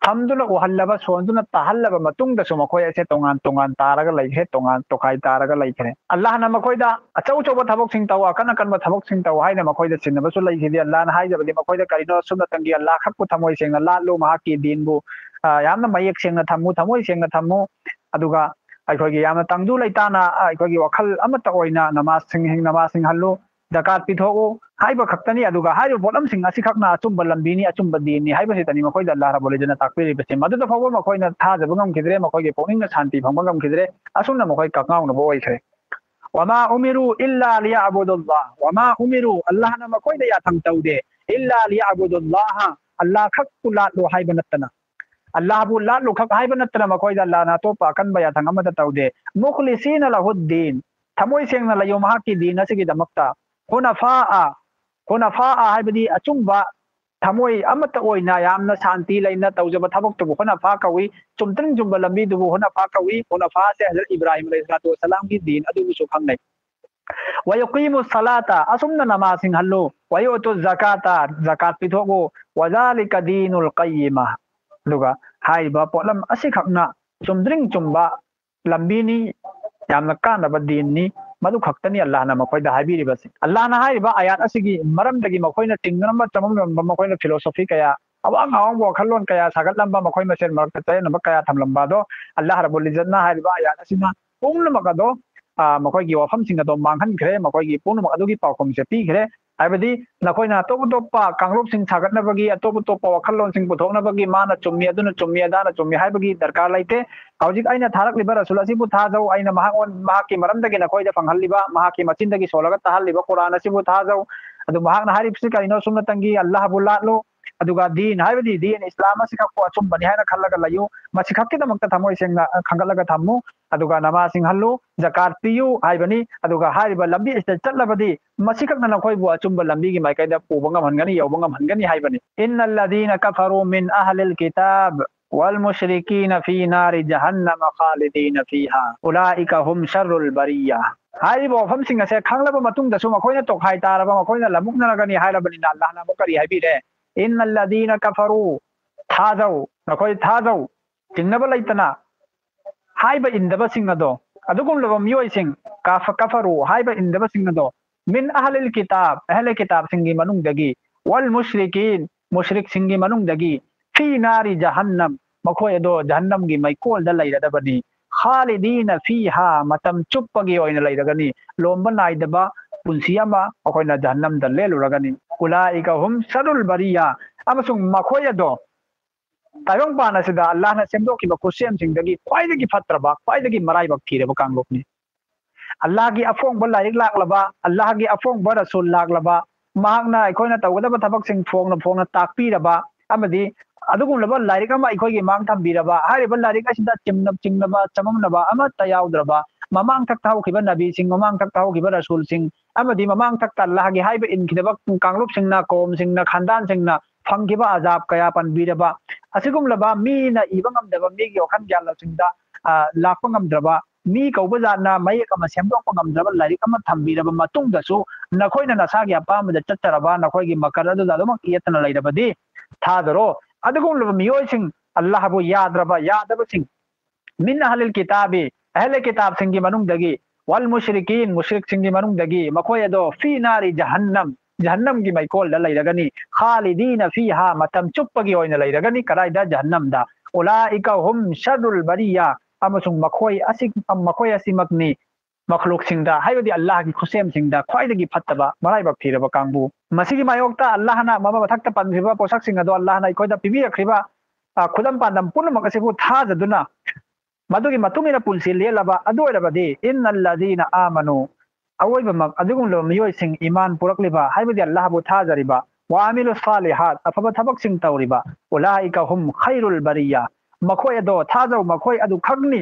ꯊꯝꯗꯨꯅ ꯎꯍꯜꯂꯕ, ꯁꯣꯟꯗꯨꯅ ꯇꯥꯍꯜꯂꯕ ꯃꯇꯨꯡꯗꯁꯨ ꯃꯈꯣꯏ ꯑꯁꯦ ꯇꯣꯉꯥꯟ ꯇꯣꯉꯥꯟ ꯇꯥꯔꯒ ꯂꯩꯈ꯭ꯔꯦ, ꯇꯣꯉꯥꯟ ꯇꯣꯈꯥꯏ ꯇꯥꯔꯒ ꯂꯩꯈ꯭ꯔꯦ꯫ ꯑꯜꯂꯥꯍꯅ ꯃꯈꯣꯏꯗ ꯑꯆꯧ ꯑꯆꯧꯕ ꯊꯕꯛꯁꯤꯡ ꯇꯧ, ꯑꯀꯟ ꯑꯀꯟꯕ ꯊꯕꯛꯁꯤꯡ ꯇꯧ ꯍꯥꯏꯅ ꯃꯈꯣꯏꯗ ꯁꯤꯟꯅꯕꯁꯨ ꯂꯩꯈꯤꯗꯦ꯫ ꯑꯜꯂꯥꯍꯅ ꯍꯥꯏꯖꯕꯗꯤ ꯃꯈꯣꯏꯗ ꯀꯔꯤꯅꯣ, ꯑꯁꯨꯝꯅꯇꯪꯒꯤ ꯑꯜꯂꯥꯍ ꯈꯛꯄꯨ ꯊꯃꯣꯏ ꯁꯦꯡꯅ ꯂꯥꯠꯂꯨ, ꯃꯍꯥꯛꯀꯤ ꯗꯤꯟꯕꯨ, ꯑ, ꯌꯥꯝꯅ ꯃꯌꯦꯛ ꯁꯦꯡꯅ ꯊꯝꯃꯨ, ꯊꯃꯣꯏ ꯁꯦꯡꯅ ꯊꯝꯃꯨ, ꯑꯗꯨꯒ ꯑꯩꯈꯣꯏꯒꯤ ꯌꯥꯝꯅ ꯇꯪꯗꯨ ꯂꯩꯇꯥꯅ, ꯑ, ꯑꯩꯈꯣꯏꯒꯤ ꯋꯥꯈꯜ ꯑꯃꯠꯇ ꯑꯣꯏꯅ ꯅꯃꯥꯖꯁꯤꯡ, ꯅꯃꯥꯖꯁꯤꯡ ꯍꯜꯂꯨ, ꯖꯀꯥꯠ ꯄꯤꯊꯣꯛꯎ ꯍꯥꯏꯕ ꯈꯛꯇꯅꯤ꯫ ꯑꯗꯨꯒ ꯍꯥꯏꯔꯤꯕ ꯄꯣꯠꯂꯝꯁꯤꯡ ꯑꯁꯤꯈꯛꯅ ꯑꯆꯨꯝꯕ ꯂꯝꯕꯤꯅꯤ, ꯑꯆꯨꯝꯕ ꯗꯤꯟꯅꯤ ꯍꯥꯏꯕꯁꯤꯗꯅꯤ ꯃꯈꯣꯏꯗ ꯑꯜꯂꯥꯍ ꯔꯕꯨꯜ ꯏꯖ꯭ꯖꯠꯅ ꯇꯥꯛꯄꯤꯔꯤꯕꯁꯦ꯫ ꯃꯗꯨꯗ ꯐꯥꯎꯕ ꯃꯈꯣꯏꯅ ꯊꯥꯖꯕ ꯉꯝꯈꯤꯗ꯭ꯔꯦ, ꯃꯈꯣꯏꯒꯤ ꯄꯨꯛꯅꯤꯡꯅ ꯁꯥꯟꯇꯤ ꯐꯪꯕ ꯉꯝꯈꯤꯗ꯭ꯔꯦ꯫ ꯑꯁꯨꯝꯅ ꯃꯈꯣꯏ ꯀꯛꯉꯥꯎꯅꯕ ꯑꯣꯏꯈ꯭ꯔꯦ꯫ "ꯋꯃꯥ ꯎꯃꯤꯔꯨ ꯏꯜꯂꯥ ꯂꯤꯌꯥꯕꯨꯗꯨꯜꯂꯥꯍ", "ꯋꯃꯥ ꯎꯃꯤꯔꯨ", ꯑꯜꯂꯥꯍꯅ ꯃꯈꯣꯏꯗ ꯌꯥꯊꯪ ꯇꯧꯗꯦ, "ꯏꯜꯂꯥ ꯂꯤꯌꯥꯕꯨꯗꯨꯜꯂꯥꯍ", ꯑꯜꯂꯥꯍ ꯈꯛꯄꯨ ꯂꯥꯠꯂꯨ ꯍꯥꯏꯕ ꯅꯠꯇꯅ, ꯑꯜꯂꯥꯍꯕꯨ ꯂꯥꯠꯂꯨ ꯈꯛ ꯍꯥꯏꯕ ꯅꯠꯇꯅ ꯃꯈꯣꯏꯗ ꯑꯜꯂꯥꯍꯅ ꯑꯇꯣꯞꯄ ꯑꯀꯟꯕ ꯌꯥꯊꯪ ꯑꯃꯠꯇ ꯇꯧꯗꯦ꯫ "ꯃꯨꯈꯂꯤꯁꯤꯅ ꯂꯍꯨꯗꯗꯤꯟ", ꯊꯃꯣꯏ ꯁꯦꯡꯅ ꯂꯩꯌꯨ ꯃꯍꯥꯛꯀꯤ ꯗꯤꯟ ꯑꯁꯤꯒꯤꯗꯃꯛꯇ꯫ "ꯍꯨꯅꯐꯥꯑ", ꯍꯨꯅꯐꯥꯑ ꯍꯥꯏꯕꯗꯤ ꯑꯆꯨꯝꯕ ꯊꯃꯣꯏ ꯑꯃꯠꯇ ꯑꯣꯏꯅ ꯌꯥꯝꯅ ꯁꯥꯟꯇꯤ ꯂꯩꯅ ꯇꯧꯖꯕ ꯊꯕꯛꯇꯨꯕꯨ ꯍꯨꯅꯐꯥ ꯀꯧꯏ꯫ ꯆꯨꯝꯗ꯭ꯔꯤꯡ ꯆꯨꯝꯕ ꯂꯝꯕꯤꯗꯨꯕꯨ ꯍꯨꯅꯐꯥ ꯀꯧꯏ꯫ ꯍꯨꯅꯐꯥꯁꯦ ꯍꯖꯔꯠ ꯏꯕ꯭ꯔꯥꯍꯤꯝ ꯑꯂꯩꯍꯤꯁꯁꯂꯥꯇꯨ ꯋꯁꯁꯂꯥꯝꯒꯤ ꯗꯤꯟ ꯑꯗꯨꯕꯨꯁꯨ ꯈꯪꯅꯩ꯫ "ꯋꯌꯨꯀꯤꯃꯨ ꯁꯂꯥꯇ", ꯑꯁꯨꯝꯅ ꯅꯃꯥꯖꯁꯤꯡ ꯍꯜꯂꯨ, "ꯋꯌꯨꯑꯇꯨ ꯖꯀꯥꯇ", ꯖꯀꯥꯠ ꯄꯤꯊꯣꯛꯎ, "ꯋꯖꯥꯂꯤꯀ ꯗꯤꯅꯨꯜ ꯀꯌꯤꯃ", ꯑꯗꯨꯒ ꯍꯥꯏꯔꯤꯕ ꯄꯣꯠꯂꯝ ꯑꯁꯤꯈꯛꯅ ꯆꯨꯝꯗ꯭ꯔꯤꯡ ꯆꯨꯝꯕ ꯂꯝꯕꯤꯅꯤ, ꯌꯥꯝꯅ ꯀꯥꯟꯅꯕ ꯗꯤꯟꯅꯤ꯫ ꯃꯗꯨ ꯈꯛꯇꯅꯤ ꯑꯜꯂꯥꯍꯅ ꯃꯈꯣꯏꯗ ꯍꯥꯏꯕꯤꯔꯤꯕꯁꯤ꯫ ꯑꯜꯂꯥꯍꯅ ꯍꯥꯏꯔꯤꯕ ꯑꯥꯌꯥꯠ ꯑꯁꯤꯒꯤ ꯃꯔꯝꯗꯒꯤ ꯃꯈꯣꯏꯅ ꯆꯤꯡꯅꯔꯝꯕ ꯆꯃꯝꯅꯔꯝꯕ, ꯃꯈꯣꯏꯅ philosophy ꯀꯌꯥ, ꯑꯋꯥꯡ ꯑꯋꯥꯡꯕ ꯋꯥꯈꯜꯂꯣꯟ ꯀꯌꯥ ꯁꯥꯒꯠꯂꯝꯕ, ꯃꯈꯣꯏ ꯃꯁꯦꯜ ꯃꯔꯛꯇ ꯆꯌꯦꯠꯅꯕ ꯀꯌꯥ ꯊꯝꯂꯝꯕ ꯑꯗꯣ, ꯑꯜꯂꯥꯍ ꯔꯕꯨꯜ ꯏꯖꯠꯅ ꯍꯥꯏꯔꯤꯕ ꯑꯥꯌꯥꯠ ꯑꯁꯤꯅ ꯄꯨꯝꯅꯃꯛ ꯑꯗꯣ, ꯑ, ꯃꯈꯣꯏꯒꯤ ꯋꯥꯐꯝꯁꯤꯡ ꯑꯗꯣ ꯃꯥꯡꯍꯟꯈ꯭ꯔꯦ, ꯃꯈꯣꯏꯒꯤ ꯄꯨꯝꯅꯃꯛ ꯑꯗꯨꯒꯤ ꯄꯥꯎꯈꯨꯝꯁꯦ ꯄꯤꯈ꯭ꯔꯦ꯫ ꯍꯥꯏꯕꯗꯤ ꯅꯈꯣꯏꯅ ꯑꯇꯣꯞ ꯑꯇꯣꯞꯄ ꯀꯥꯡꯂꯨꯞꯁꯤꯡ ꯁꯥꯒꯠꯅꯕꯒꯤ, ꯑꯇꯣꯞ ꯑꯇꯣꯞꯄ ꯋꯥꯈꯜꯂꯣꯟꯁꯤꯡ ꯄꯨꯊꯣꯛꯅꯕꯒꯤ, ꯃꯥꯅ ꯆꯨꯝꯃꯤ, ꯑꯗꯨꯅ ꯆꯨꯝꯃꯤ, ꯑꯗꯥꯅ ꯆꯨꯝꯃꯤ ꯍꯥꯏꯕꯒꯤ ꯗꯔꯀꯥꯔ ꯂꯩꯇꯦ꯫ ꯍꯧꯖꯤꯛ ꯑꯩꯅ ꯊꯥꯔꯛꯂꯤꯕ ꯔꯁꯨꯜ ꯑꯁꯤꯕꯨ ꯊꯥꯖꯧ, ꯑꯩꯅ ꯃꯍꯥꯛꯉꯣꯟ-, ꯃꯍꯥꯛꯀꯤ ꯃꯔꯝꯗꯒꯤ ꯅꯈꯣꯏꯗ ꯐꯪꯍꯜꯂꯤꯕ, ꯃꯍꯥꯛꯀꯤ ꯃꯆꯤꯟꯗꯒꯤ ꯁꯣꯜꯂꯒ ꯇꯥꯍꯜꯂꯤꯕ ꯀꯨꯔꯥꯟ ꯑꯁꯤꯕꯨ ꯊꯥꯖꯧ꯫ ꯑꯗꯨ ꯃꯍꯥꯛꯅ ꯍꯥꯏꯔꯤꯕꯁꯤ ꯀꯔꯤꯅꯣ? ꯁꯨꯝꯅꯇꯪꯒꯤ ꯑꯜꯂꯥꯍꯕꯨ ꯂꯥꯠꯂꯨ, ꯑꯗꯨꯒ ꯗꯤꯟ ꯍꯥꯏꯕꯗꯤ ꯗꯤꯟ ꯏꯁꯂꯥꯝ ꯑꯁꯤꯈꯛꯄꯨ ꯑꯆꯨꯝꯕꯅꯤ ꯍꯥꯏꯅ ꯈꯜꯂꯒ ꯂꯩꯌꯨ, ꯃꯁꯤꯈꯛꯀꯤꯗꯃꯛꯇ ꯊꯃꯣꯏ ꯁꯦꯡꯅ ꯈꯟꯒꯠꯂꯒ ꯊꯝꯃꯨ, ꯑꯗꯨꯒ ꯅꯃꯥꯖꯁꯤꯡ ꯍꯜꯂꯨ, ꯖꯀꯥꯠ ꯄꯤꯌꯨ ꯍꯥꯏꯕꯅꯤ꯫ ꯑꯗꯨꯒ ꯍꯥꯏꯔꯤꯕ ꯂꯝꯕꯤ ꯑꯁꯤꯗ ꯆꯠꯂꯕꯗꯤ ꯃꯁꯤꯈꯛꯅ ꯅꯈꯣꯏꯕꯨ ꯑꯆꯨꯝꯕ ꯂꯝꯕꯤꯒꯤ ꯃꯥꯏꯀꯩꯗ ꯄꯨꯕ ꯉꯝꯍꯟꯒꯅꯤ, ꯌꯧꯕ ꯉꯝꯍꯟꯒꯅꯤ ꯍꯥꯏꯕꯅꯤ꯫ إن الذين كفروا من أهل الكتاب والمشركين في نار جهنم خالدين فيها أولئك هم شر البرية꯫ ꯍꯥꯏꯔꯤꯕ ꯋꯥꯐꯝꯁꯤꯡ ꯑꯁꯦ ꯈꯪꯂꯕ ꯃꯇꯨꯡꯗꯁꯨ ꯃꯈꯣꯏꯅ ꯇꯣꯈꯥꯏ ꯇꯥꯔꯕ, ꯃꯈꯣꯏꯅ ꯂꯝꯃꯨꯛꯅꯔꯒꯅꯤ ꯍꯥꯏꯔꯕꯅꯤꯅ ꯑꯜꯂꯥꯍꯅ ꯑꯃꯨꯛ ꯀꯔꯤ ꯍꯥꯏꯕꯤꯔꯦ? إن الذين كفروا، ꯊꯥꯖꯧ, ꯅꯈꯣꯏ ꯊꯥꯖꯧ, ꯆꯤꯡꯅꯕ ꯂꯩꯇꯅ ꯍꯥꯏꯕ ꯏꯟꯗꯕꯁꯤꯡ ꯑꯗꯣ, ꯑꯗꯨꯒꯨꯝꯂꯕ ꯃꯤꯑꯣꯏꯁꯤꯡ, ꯀꯥꯐ-, ꯀꯐꯔꯨ ꯍꯥꯏꯕ ꯏꯟꯗꯕꯁꯤꯡ ꯑꯗꯣ, من أهل الكتاب, ꯑꯍꯂꯦ ꯀꯤꯇꯥꯕꯁꯤꯡꯒꯤ ꯃꯅꯨꯡꯗꯒꯤ, والمشركين, ꯃꯨꯁ꯭ꯔꯤꯛꯁꯤꯡꯒꯤ ꯃꯅꯨꯡꯗꯒꯤ, في نار جهنم, ꯃꯈꯣꯏ ꯑꯗꯣ ꯖꯍꯟꯅꯝꯒꯤ ꯃꯩꯀꯣꯜꯗ ꯂꯩꯔꯗꯕꯅꯤ, خالدين فيها, ꯃꯇꯝ ꯆꯨꯞꯄꯒꯤ ꯑꯣꯏꯅ ꯂꯩꯔꯒꯅꯤ, ꯂꯣꯝꯕ ꯅꯥꯏꯗꯕ ꯄꯨꯟꯁꯤ ꯑꯃ ꯃꯈꯣꯏꯅ ꯖꯍꯟꯅꯝꯗ ꯂꯦꯜꯂꯨꯔꯒꯅꯤ꯫ أولئك هم شر البرية, ꯑꯃꯁꯨꯡ ꯃꯈꯣꯏ ꯑꯗꯣ ꯇꯥꯏꯕꯪꯄꯥꯟ ꯑꯁꯤꯗ ꯑꯜꯂꯥꯍꯅ ꯁꯦꯝꯗꯣꯛꯈꯤꯕ ꯈꯨꯠꯁꯦꯝꯁꯤꯡꯗꯒꯤ ꯈ꯭ꯋꯥꯏꯗꯒꯤ ꯐꯠꯇ꯭ꯔꯕ, ꯈ꯭ꯋꯥꯏꯗꯒꯤ ꯃꯔꯥꯏꯕꯛ ꯊꯤꯔꯕ ꯀꯥꯡꯂꯨꯞꯅꯤ꯫ ꯑꯜꯂꯥꯍꯒꯤ ꯑꯐꯣꯡꯕ ꯂꯥꯏꯔꯤꯛ ꯂꯥꯛꯂꯕ, ꯑꯜꯂꯥꯍꯒꯤ ꯑꯐꯣꯡꯕ ꯔꯁꯨꯜ ꯂꯥꯛꯂꯕ, ꯃꯍꯥꯛꯅ ꯑꯩꯈꯣꯏꯅ ꯇꯧꯒꯗꯕ ꯊꯕꯛꯁꯤꯡ ꯐꯣꯡꯅ ꯐꯣꯡꯅ ꯇꯥꯛꯄꯤꯔꯕ, ꯑꯃꯗꯤ ꯑꯗꯨꯒꯨꯝꯂꯕ ꯂꯥꯏꯔꯤꯛ ꯑꯃ ꯑꯩꯈꯣꯏꯒꯤ ꯃꯥꯡ ꯊꯝꯕꯤꯔꯕ, ꯍꯥꯏꯔꯤꯕ ꯂꯥꯏꯔꯤꯛ ꯑꯁꯤꯗ ꯆꯤꯡꯅ-, ꯆꯤꯡꯅꯕ, ꯆꯃꯝꯅꯕ ꯑꯃꯠꯇ ꯌꯥꯎꯗ꯭ꯔꯕ, ꯃꯃꯥꯡ ꯊꯛꯇ ꯍꯧꯈꯤꯕ ꯅꯕꯤꯁꯤꯡ, ꯃꯃꯥꯡ ꯊꯛꯇ ꯍꯧꯈꯤꯕ ꯔꯁꯨꯜꯁꯤꯡ, ꯑꯃꯗꯤ ꯃꯃꯥꯡ ꯊꯛꯇ ꯑꯜꯂꯥꯍꯒꯤ ꯍꯥꯏꯕ ꯏꯟꯈꯤꯗꯕ ꯀꯥꯡꯂꯨꯞꯁꯤꯡꯅ, ꯀꯧꯝꯁꯤꯡꯅ, ꯈꯥꯟꯗꯥꯟꯁꯤꯡꯅ ꯐꯪꯈꯤꯕ ꯑꯖꯥꯕ ꯀꯌꯥ ꯄꯟꯕꯤꯔꯕ, ꯑꯁꯤꯒꯨꯝꯂꯕ ꯃꯤꯅ ꯏꯕ ꯉꯝꯗꯕ, ꯃꯤꯒꯤ ꯋꯥꯈꯜ ꯒ꯭ꯌꯥꯟ ꯂꯧꯁꯤꯡꯗ, ꯑ, ꯂꯥꯛꯄ ꯉꯝꯗ꯭ꯔꯕ, ꯃꯤ ꯀꯧꯕ ꯖꯥꯠꯅ ꯃꯌꯦꯛ ꯑꯃ ꯁꯦꯝꯗꯣꯛꯄ ꯉꯝꯗ꯭ꯔꯕ ꯂꯥꯏꯔꯤꯛ ꯑꯃ ꯊꯝꯕꯤꯔꯕ ꯃꯇꯨꯡꯗꯁꯨ, ꯅꯈꯣꯏꯅ ꯅꯁꯥꯒꯤ ꯑꯄꯥꯝꯕꯗ ꯆꯠꯆꯔꯕ, ꯅꯈꯣꯏꯒꯤ ꯃꯀꯔ ꯑꯗꯨꯗ ꯑꯗꯨꯃꯛ ꯌꯦꯠꯇꯅ ꯂꯩꯔꯕꯗꯤ, ꯊꯥꯖꯔꯣ꯫ ꯑꯗꯨꯒꯨꯝꯂꯕ ꯃꯤꯑꯣꯏꯁꯤꯡ, ꯑꯜꯂꯥꯍꯕꯨ ꯌꯥꯗ꯭ꯔꯕ, ꯌꯥꯗꯕꯁꯤꯡ, من أهل الكتاب, ꯑꯍꯂꯦ ꯀꯤꯇꯥꯕꯁꯤꯡꯒꯤ ꯃꯅꯨꯡꯗꯒꯤ, والمشركين, ꯃꯨꯁ꯭ꯔꯤꯛꯁꯤꯡꯒꯤ ꯃꯅꯨꯡꯗꯒꯤ, ꯃꯈꯣꯏ ꯑꯗꯣ في نار جهنم, ꯖꯍꯟꯅꯝꯒꯤ ꯃꯩꯀꯣꯜꯗ ꯂꯩꯔꯒꯅꯤ, خالدين فيها, ꯃꯇꯝ ꯆꯨꯞꯄꯒꯤ ꯑꯣꯏꯅ ꯂꯩꯔꯒꯅꯤ꯫ ꯀꯗꯥꯏꯗ? ꯖꯍꯟꯅꯝꯗ꯫ أولئك هم شر البرية, ꯑꯃꯁꯨꯡ ꯃꯈꯣꯏ ꯑꯁꯤ, ꯃꯈꯣꯏ ꯑꯁꯤꯃꯛꯅꯤ ꯃꯈꯂꯨꯛꯁꯤꯡꯗ, ꯍꯥꯏꯕꯗꯤ ꯑꯜꯂꯥꯍꯒꯤ ꯈꯨꯠꯁꯦꯝꯁꯤꯡꯗ ꯈ꯭ꯋꯥꯏꯗꯒꯤ ꯐꯠꯇꯕ, ꯃꯔꯥꯏꯕꯛ ꯊꯤꯔꯕ ꯀꯥꯡꯕꯨ꯫ ꯃꯁꯤꯒꯤ ꯃꯥꯌꯣꯛꯇ ꯑꯜꯂꯥꯍꯅ ꯃꯃꯥ ꯃꯊꯛꯇ ꯄꯟꯈ꯭ꯔꯤꯕ ꯄꯣꯠꯁꯛꯁꯤꯡ ꯑꯗꯣ, ꯑꯜꯂꯥꯍꯅ ꯑꯩꯈꯣꯏꯗ ꯄꯤꯕꯤꯔꯛꯈ꯭ꯔꯤꯕ, ꯑ, ꯈꯨꯗꯝ ꯄꯥꯟꯗꯝ ꯄꯨꯝꯅꯃꯛ ꯑꯁꯤꯕꯨ ꯊꯥꯖꯗꯨꯅ, ꯃꯗꯨꯒꯤ ꯃꯇꯨꯡ ꯏꯟꯅ ꯄꯨꯟꯁꯤ ꯂꯦꯜꯂꯕ ꯑꯗꯨ ꯑꯣꯏꯔꯕꯗꯤ, "ꯏꯟꯅꯜꯂꯗꯤꯅ ꯑꯥꯃꯅꯨ", ꯑꯑꯣꯏꯕꯃꯛ ꯑꯗꯨꯒꯨꯝꯂꯕ ꯃꯤꯑꯣꯏꯁꯤꯡ, ꯏꯃꯥꯟ ꯄꯨꯔꯛꯂꯤꯕ, ꯍꯥꯏꯕꯗꯤ ꯑꯜꯂꯥꯍꯕꯨ ꯊꯥꯖꯔꯤꯕ, "ꯋꯥ ꯑꯃꯤꯂꯨ ꯁꯥꯂꯤꯍꯥꯠ", ꯑꯐꯕ ꯊꯕꯛꯁꯤꯡ ꯇꯧꯔꯤꯕ, "ꯎꯂꯥꯏꯀ ꯍꯨꯝ ꯈꯩꯔꯨꯜ ꯕꯔꯤꯌꯥ", ꯃꯈꯣꯏ ꯑꯗꯣ ꯊꯥꯖꯧ, ꯃꯈꯣꯏ ꯑꯗꯨ ꯈꯛꯅꯤ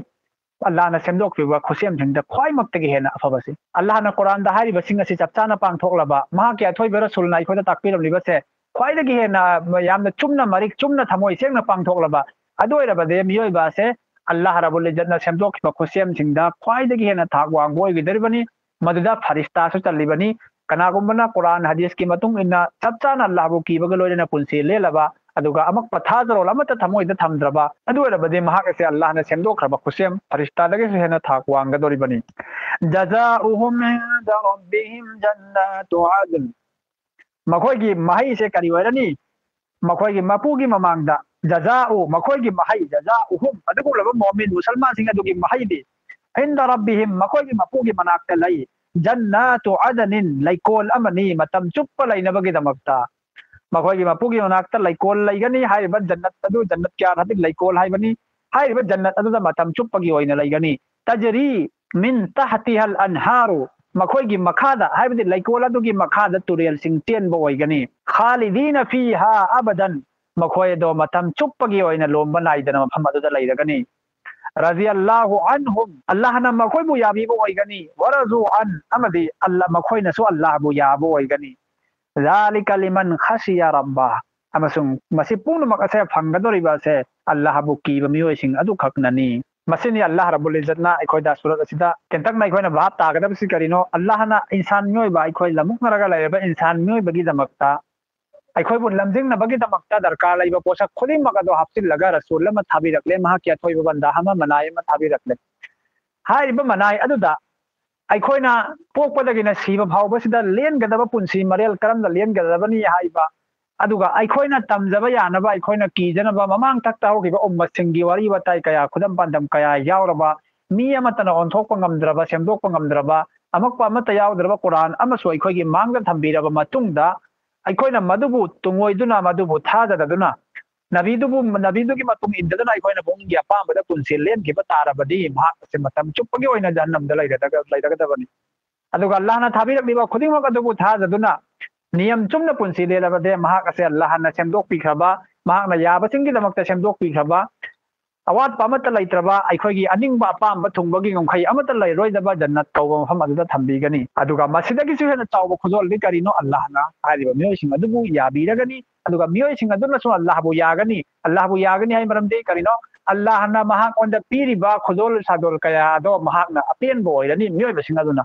ꯑꯜꯂꯥꯍꯅ ꯁꯦꯝꯗꯣꯛꯄꯤꯕ ꯈꯨꯠꯁꯦꯝꯁꯤꯡꯗ ꯈ꯭ꯋꯥꯏꯃꯛꯇꯒꯤ ꯍꯦꯟꯅ ꯑꯐꯕꯁꯤ꯫ ꯑꯜꯂꯥꯍꯅ ꯀꯨꯔꯥꯟꯗ ꯍꯥꯏꯔꯤꯕꯁꯤꯡ ꯑꯁꯤ ꯆꯞ ꯆꯥꯅ ꯄꯥꯡꯊꯣꯛꯂꯕ, ꯃꯍꯥꯛꯀꯤ ꯑꯊꯣꯏꯕ ꯔꯁꯨꯜꯅ ꯑꯩꯈꯣꯏꯗ ꯇꯥꯛꯄꯤꯔꯝꯂꯤꯕꯁꯦ ꯈ꯭ꯋꯥꯏꯗꯒꯤ ꯍꯦꯟꯅ ꯌꯥꯝꯅ ꯆꯨꯝꯅ, ꯃꯔꯤꯛ ꯆꯨꯝꯅ, ꯊꯃꯣꯏ ꯁꯦꯡꯅ ꯄꯥꯡꯊꯣꯛꯂꯕ, ꯑꯗꯨ ꯑꯣꯏꯔꯕꯗꯤ ꯃꯤꯑꯣꯏꯕ ꯑꯁꯦ ꯑꯜꯂꯥꯍ ꯔꯕꯨꯜ ꯏꯖꯠꯅ ꯁꯦꯝꯗꯣꯛꯈꯤꯕ ꯈꯨꯠꯁꯦꯝꯁꯤꯡꯗ ꯈ꯭ꯋꯥꯏꯗꯒꯤ ꯍꯦꯟꯅ ꯊꯥꯛ ꯋꯥꯡꯕ ꯑꯣꯏꯒꯗꯧꯔꯤꯕꯅꯤ꯫ ꯃꯗꯨꯗ ꯐꯔꯤꯁꯇꯥꯁꯨ ꯆꯜꯂꯤꯕꯅꯤ꯫ ꯀꯅꯥꯒꯨꯝꯕꯅ ꯀꯨꯔꯥꯟ ꯍꯗꯤꯁꯀꯤ ꯃꯇꯨꯡ ꯏꯟꯅ ꯆꯞ ꯆꯥꯅ ꯑꯜꯂꯥꯍꯕꯨ ꯀꯤꯕꯒ ꯂꯣꯏꯅꯅ ꯄꯨꯟꯁꯤ ꯂꯦꯜꯂꯕ, ꯑꯗꯨꯒ ꯑꯃꯛꯄ ꯊꯥꯖꯔꯣꯜ ꯑꯃꯠꯇ ꯊꯃꯣꯏꯗ ꯊꯝꯗ꯭ꯔꯕ, ꯑꯗꯨ ꯑꯣꯏꯔꯕꯗꯤ ꯃꯍꯥꯛ ꯑꯁꯦ ꯑꯜꯂꯥꯍꯅ ꯁꯦꯝꯗꯣꯛꯈ꯭ꯔꯕ ꯈꯨꯠꯁꯦꯝ ꯐꯔꯤꯁꯇꯥꯗꯒꯤꯁꯨ ꯍꯦꯟꯅ ꯊꯥꯛ ꯋꯥꯡꯒꯗꯧꯔꯤꯕꯅꯤ꯫ "جزاؤهم عند ربهم جنات عدن", ꯃꯈꯣꯏꯒꯤ ꯃꯍꯩꯁꯦ ꯀꯔꯤ ꯑꯣꯏꯔꯅꯤ? ꯃꯈꯣꯏꯒꯤ ꯃꯄꯨꯒꯤ ꯃꯃꯥꯡꯗ, "ꯖꯖꯥꯎ", ꯃꯈꯣꯏꯒꯤ ꯃꯍꯩ, "ꯖꯖꯥꯎꯍꯨꯝ", ꯑꯗꯨꯒꯨꯝꯂꯕ ꯃꯣꯃꯤꯟ ꯃꯨꯁꯜꯃꯥꯟꯁꯤꯡ ꯑꯗꯨꯒꯤ ꯃꯍꯩꯗꯤ, "ꯏꯟꯗ ꯔꯕꯤꯍꯤꯝ", ꯃꯈꯣꯏꯒꯤ ꯃꯄꯨꯒꯤ ꯃꯅꯥꯛꯇ ꯂꯩ, "ꯖꯟꯅꯥꯇꯨ ꯑꯗꯅꯤꯟ", ꯂꯩꯀꯣꯜ ꯑꯃꯅꯤ, ꯃꯇꯝ ꯆꯨꯞꯄ ꯂꯩꯅꯕꯒꯤꯗꯃꯛꯇ꯫ ꯃꯈꯣꯏꯒꯤ ꯃꯄꯨꯒꯤ ꯃꯅꯥꯛꯇ ꯂꯩꯀꯣꯜ ꯂꯩꯒꯅꯤ꯫ ꯍꯥꯏꯔꯤꯕ ꯖꯟꯅꯠ ꯑꯗꯨ, ꯖꯟꯅꯠ ꯀꯌꯥ ꯍꯥꯏꯕꯗꯤ ꯂꯩꯀꯣꯜ ꯍꯥꯏꯕꯅꯤ꯫ ꯍꯥꯏꯔꯤꯕ ꯖꯟꯅꯠ ꯑꯗꯨꯗ ꯃꯇꯝ ꯆꯨꯞꯄꯒꯤ ꯑꯣꯏꯅ ꯂꯩꯒꯅꯤ꯫ "ꯇꯖꯔꯤ ꯃꯤꯟ ꯇꯍꯇꯤꯍꯜ ꯑꯟꯍꯥꯔꯨ", ꯃꯈꯣꯏꯒꯤ ꯃꯈꯥꯗ, ꯍꯥꯏꯕꯗꯤ ꯂꯩꯀꯣꯜ ꯑꯗꯨꯒꯤ ꯃꯈꯥꯗ ꯇꯨꯔꯦꯜꯁꯤꯡ ꯆꯦꯟꯕ ꯑꯣꯏꯒꯅꯤ꯫ "ꯈꯥꯂꯤꯗꯤꯅ ꯐꯤꯍꯥ ꯑꯕꯗꯟ", ꯃꯈꯣꯏ ꯑꯗꯣ ꯃꯇꯝ ꯆꯨꯞꯄꯒꯤ ꯑꯣꯏꯅ ꯂꯣꯝꯕ ꯅꯥꯏꯗꯅ ꯃꯐꯝ ꯑꯗꯨꯗ ꯂꯩꯔꯒꯅꯤ꯫ "ꯔꯖꯤꯌꯜꯂꯥꯍꯨ ꯑꯟꯍꯨꯝ", ꯑꯜꯂꯥꯍꯅ ꯃꯈꯣꯏꯕꯨ ꯌꯥꯕꯤꯕ ꯑꯣꯏꯒꯅꯤ꯫ "ꯋꯔꯖꯨ ꯑꯟ", ꯑꯃꯗꯤ ꯑꯜꯂꯥ, ꯃꯈꯣꯏꯅꯁꯨ ꯑꯜꯂꯥꯍꯕꯨ ꯌꯥꯕ ꯑꯣꯏꯒꯅꯤ꯫ "ذلك لمن خشي ربه", ꯑꯃꯁꯨꯡ ꯃꯁꯤ ꯄꯨꯝꯅꯃꯛ ꯑꯁꯦ ꯐꯪꯒꯗꯧꯔꯤꯕ ꯑꯁꯦ ꯑꯜꯂꯥꯍꯕꯨ ꯀꯤꯕ ꯃꯤꯑꯣꯏꯁꯤꯡ ꯑꯗꯨꯈꯛꯅꯅꯤ꯫ ꯃꯁꯤꯅꯤ ꯑꯜꯂꯥꯍ ꯔꯕꯨꯜ ꯏꯖꯠꯅ ꯑꯩꯈꯣꯏꯗ ꯁꯨꯔꯠ ꯑꯁꯤꯗ ꯇꯦꯟꯇꯛꯅ ꯑꯩꯈꯣꯏꯅ ꯚꯥꯞ ꯇꯥꯒꯗꯕꯁꯤ ꯀꯔꯤꯅꯣ? ꯑꯜꯂꯥꯍꯅ ꯏꯟꯁꯥꯟ ꯃꯤꯑꯣꯏꯕ, ꯑꯩꯈꯣꯏ ꯂꯃꯨꯛꯅꯔꯒ ꯂꯩꯔꯕ ꯏꯟꯁꯥꯟ ꯃꯤꯑꯣꯏꯕꯒꯤꯗꯃꯛꯇ, ꯑꯩꯈꯣꯏꯕꯨ ꯂꯝꯖꯤꯡꯅꯕꯒꯤꯗꯃꯛꯇ ꯗꯔꯀꯥꯔ ꯂꯩꯕ ꯄꯣꯠꯁꯛ ꯈꯨꯗꯤꯡꯃꯛ ꯑꯗꯨ ꯍꯥꯞꯆꯤꯜꯂꯒ ꯔꯁꯨꯜ ꯑꯃ ꯊꯥꯕꯤꯔꯛꯂꯦ, ꯃꯍꯥꯛꯀꯤ ꯑꯊꯣꯏꯕ ꯕꯟꯗꯥ ꯑꯃ, ꯃꯅꯥꯏ ꯑꯃ ꯊꯥꯕꯤꯔꯛꯂꯦ꯫ ꯍꯥꯏꯔꯤꯕ ꯃꯅꯥꯏ ꯑꯗꯨꯗ ꯑꯩꯈꯣꯏꯅ ꯄꯣꯛꯄꯗꯒꯤꯅ ꯁꯤꯕ ꯐꯥꯎꯕꯁꯤꯗ ꯂꯦꯟꯒꯗꯕ ꯄꯨꯟꯁꯤ ꯃꯔꯦꯜ ꯀꯔꯝꯅ ꯂꯦꯟꯒꯗꯕꯅꯤ ꯍꯥꯏꯕ, ꯑꯗꯨꯒ ꯑꯩꯈꯣꯏꯅ ꯇꯝꯖꯕ ꯌꯥꯅꯕ, ꯑꯩꯈꯣꯏꯅ ꯀꯤꯖꯅꯕ, ꯃꯃꯥꯡ ꯊꯛꯇ ꯍꯧꯈꯤꯕ ꯎꯝꯃꯠꯁꯤꯡꯒꯤ ꯋꯥꯔꯤ ꯋꯥꯇꯥꯏ ꯀꯌꯥ, ꯈꯨꯗꯝ ꯄꯥꯟꯗꯝ ꯀꯌꯥ ꯌꯥꯎꯔꯕ ꯃꯤ ꯑꯃꯠꯇꯅ ꯑꯣꯟꯊꯣꯛꯄ ꯉꯝꯗ꯭ꯔꯕ, ꯁꯦꯝꯗꯣꯛꯄ ꯉꯝꯗ꯭ꯔꯕ, ꯑꯃꯛꯄ ꯑꯃꯠꯇ ꯌꯥꯎꯗ꯭ꯔꯕ ꯀꯨꯔꯥꯟ ꯑꯃꯁꯨ ꯑꯩꯈꯣꯏꯒꯤ ꯃꯥꯡꯗ ꯊꯝꯕꯤꯔꯕ ꯃꯇꯨꯡꯗ, ꯑꯩꯈꯣꯏꯅ ꯃꯗꯨꯕꯨ ꯇꯨꯡꯑꯣꯏꯗꯨꯅ, ꯃꯗꯨꯕꯨ ꯊꯥꯖꯗꯗꯨꯅ, ꯅꯕꯤꯗꯨꯕꯨ, ꯅꯕꯤꯗꯨꯒꯤ ꯃꯇꯨꯡ ꯏꯟꯗꯗꯨꯅ ꯑꯩꯈꯣꯏꯅ ꯄꯨꯡꯒꯤ ꯑꯄꯥꯝꯕꯗ ꯄꯨꯟꯁꯤ ꯂꯦꯟꯈꯤꯕ ꯇꯥꯔꯕꯗꯤ, ꯃꯍꯥꯛ ꯑꯁꯤ ꯃꯇꯝ ꯆꯨꯞꯄꯒꯤ ꯑꯣꯏꯅ ꯖꯍꯟꯅꯝꯗ ꯂꯩꯔꯗꯒ-, ꯂꯩꯔꯒꯗꯕꯅꯤ꯫ ꯑꯗꯨꯒ ꯑꯜꯂꯥꯍꯅ ꯊꯥꯕꯤꯔꯛꯂꯤꯕ ꯈꯨꯗꯤꯡꯃꯛ ꯑꯗꯨꯕꯨ ꯊꯥꯖꯗꯨꯅ ꯅꯤꯌꯝ ꯆꯨꯝꯅ ꯄꯨꯟꯁꯤ ꯂꯦꯜꯂꯕꯗꯤ, ꯃꯍꯥꯛ ꯑꯁꯦ ꯑꯜꯂꯥꯍꯅ ꯁꯦꯝꯗꯣꯛꯄꯤꯈ꯭ꯔꯕ, ꯃꯍꯥꯛꯅ ꯌꯥꯕꯁꯤꯡꯒꯤꯗꯃꯛꯇ ꯁꯦꯝꯗꯣꯛꯄꯤꯈ꯭ꯔꯕ, ꯑꯋꯥꯠꯄ ꯑꯃꯠꯇ ꯂꯩꯇ꯭ꯔꯕ, ꯑꯩꯈꯣꯏꯒꯤ ꯑꯅꯤꯡꯕ ꯑꯄꯥꯝꯕ ꯊꯨꯡꯕꯒꯤ ꯉꯝꯈꯩ ꯑꯃꯠꯇ ꯂꯩꯔꯣꯏꯗꯕ ꯖꯟꯅꯠ ꯀꯧꯕ ꯃꯐꯝ ꯑꯗꯨꯗ ꯊꯝꯕꯤꯒꯅꯤ꯫ ꯑꯗꯨꯒ ꯃꯁꯤꯗꯒꯤꯁꯨ ꯍꯦꯟꯅ ꯆꯥꯎꯕ ꯈꯨꯗꯣꯜꯗꯤ ꯀꯔꯤꯅꯣ? ꯑꯜꯂꯥꯍꯅ ꯍꯥꯏꯔꯤꯕ ꯃꯤꯑꯣꯏꯁꯤꯡ ꯑꯗꯨꯕꯨ ꯌꯥꯕꯤꯔꯒꯅꯤ, ꯑꯗꯨꯒ ꯃꯤꯑꯣꯏꯁꯤꯡ ꯑꯗꯨꯅꯁꯨ ꯑꯜꯂꯥꯍꯕꯨ ꯌꯥꯒꯅꯤ꯫ ꯑꯜꯂꯥꯍꯕꯨ ꯌꯥꯒꯅꯤ ꯍꯥꯏ ꯃꯔꯝꯗꯤ ꯀꯔꯤꯅꯣ? ꯑꯜꯂꯥꯍꯅ ꯃꯍꯥꯛꯉꯣꯟꯗ ꯄꯤꯔꯤꯕ ꯈꯨꯗꯣꯜ ꯁꯥꯗꯣꯜ ꯀꯌꯥ ꯑꯗꯣ ꯃꯍꯥꯛꯅ ꯑꯄꯦꯟꯕ ꯑꯣꯏꯔꯅꯤ ꯃꯤꯑꯣꯏꯕꯁꯤꯡ ꯑꯗꯨꯅ꯫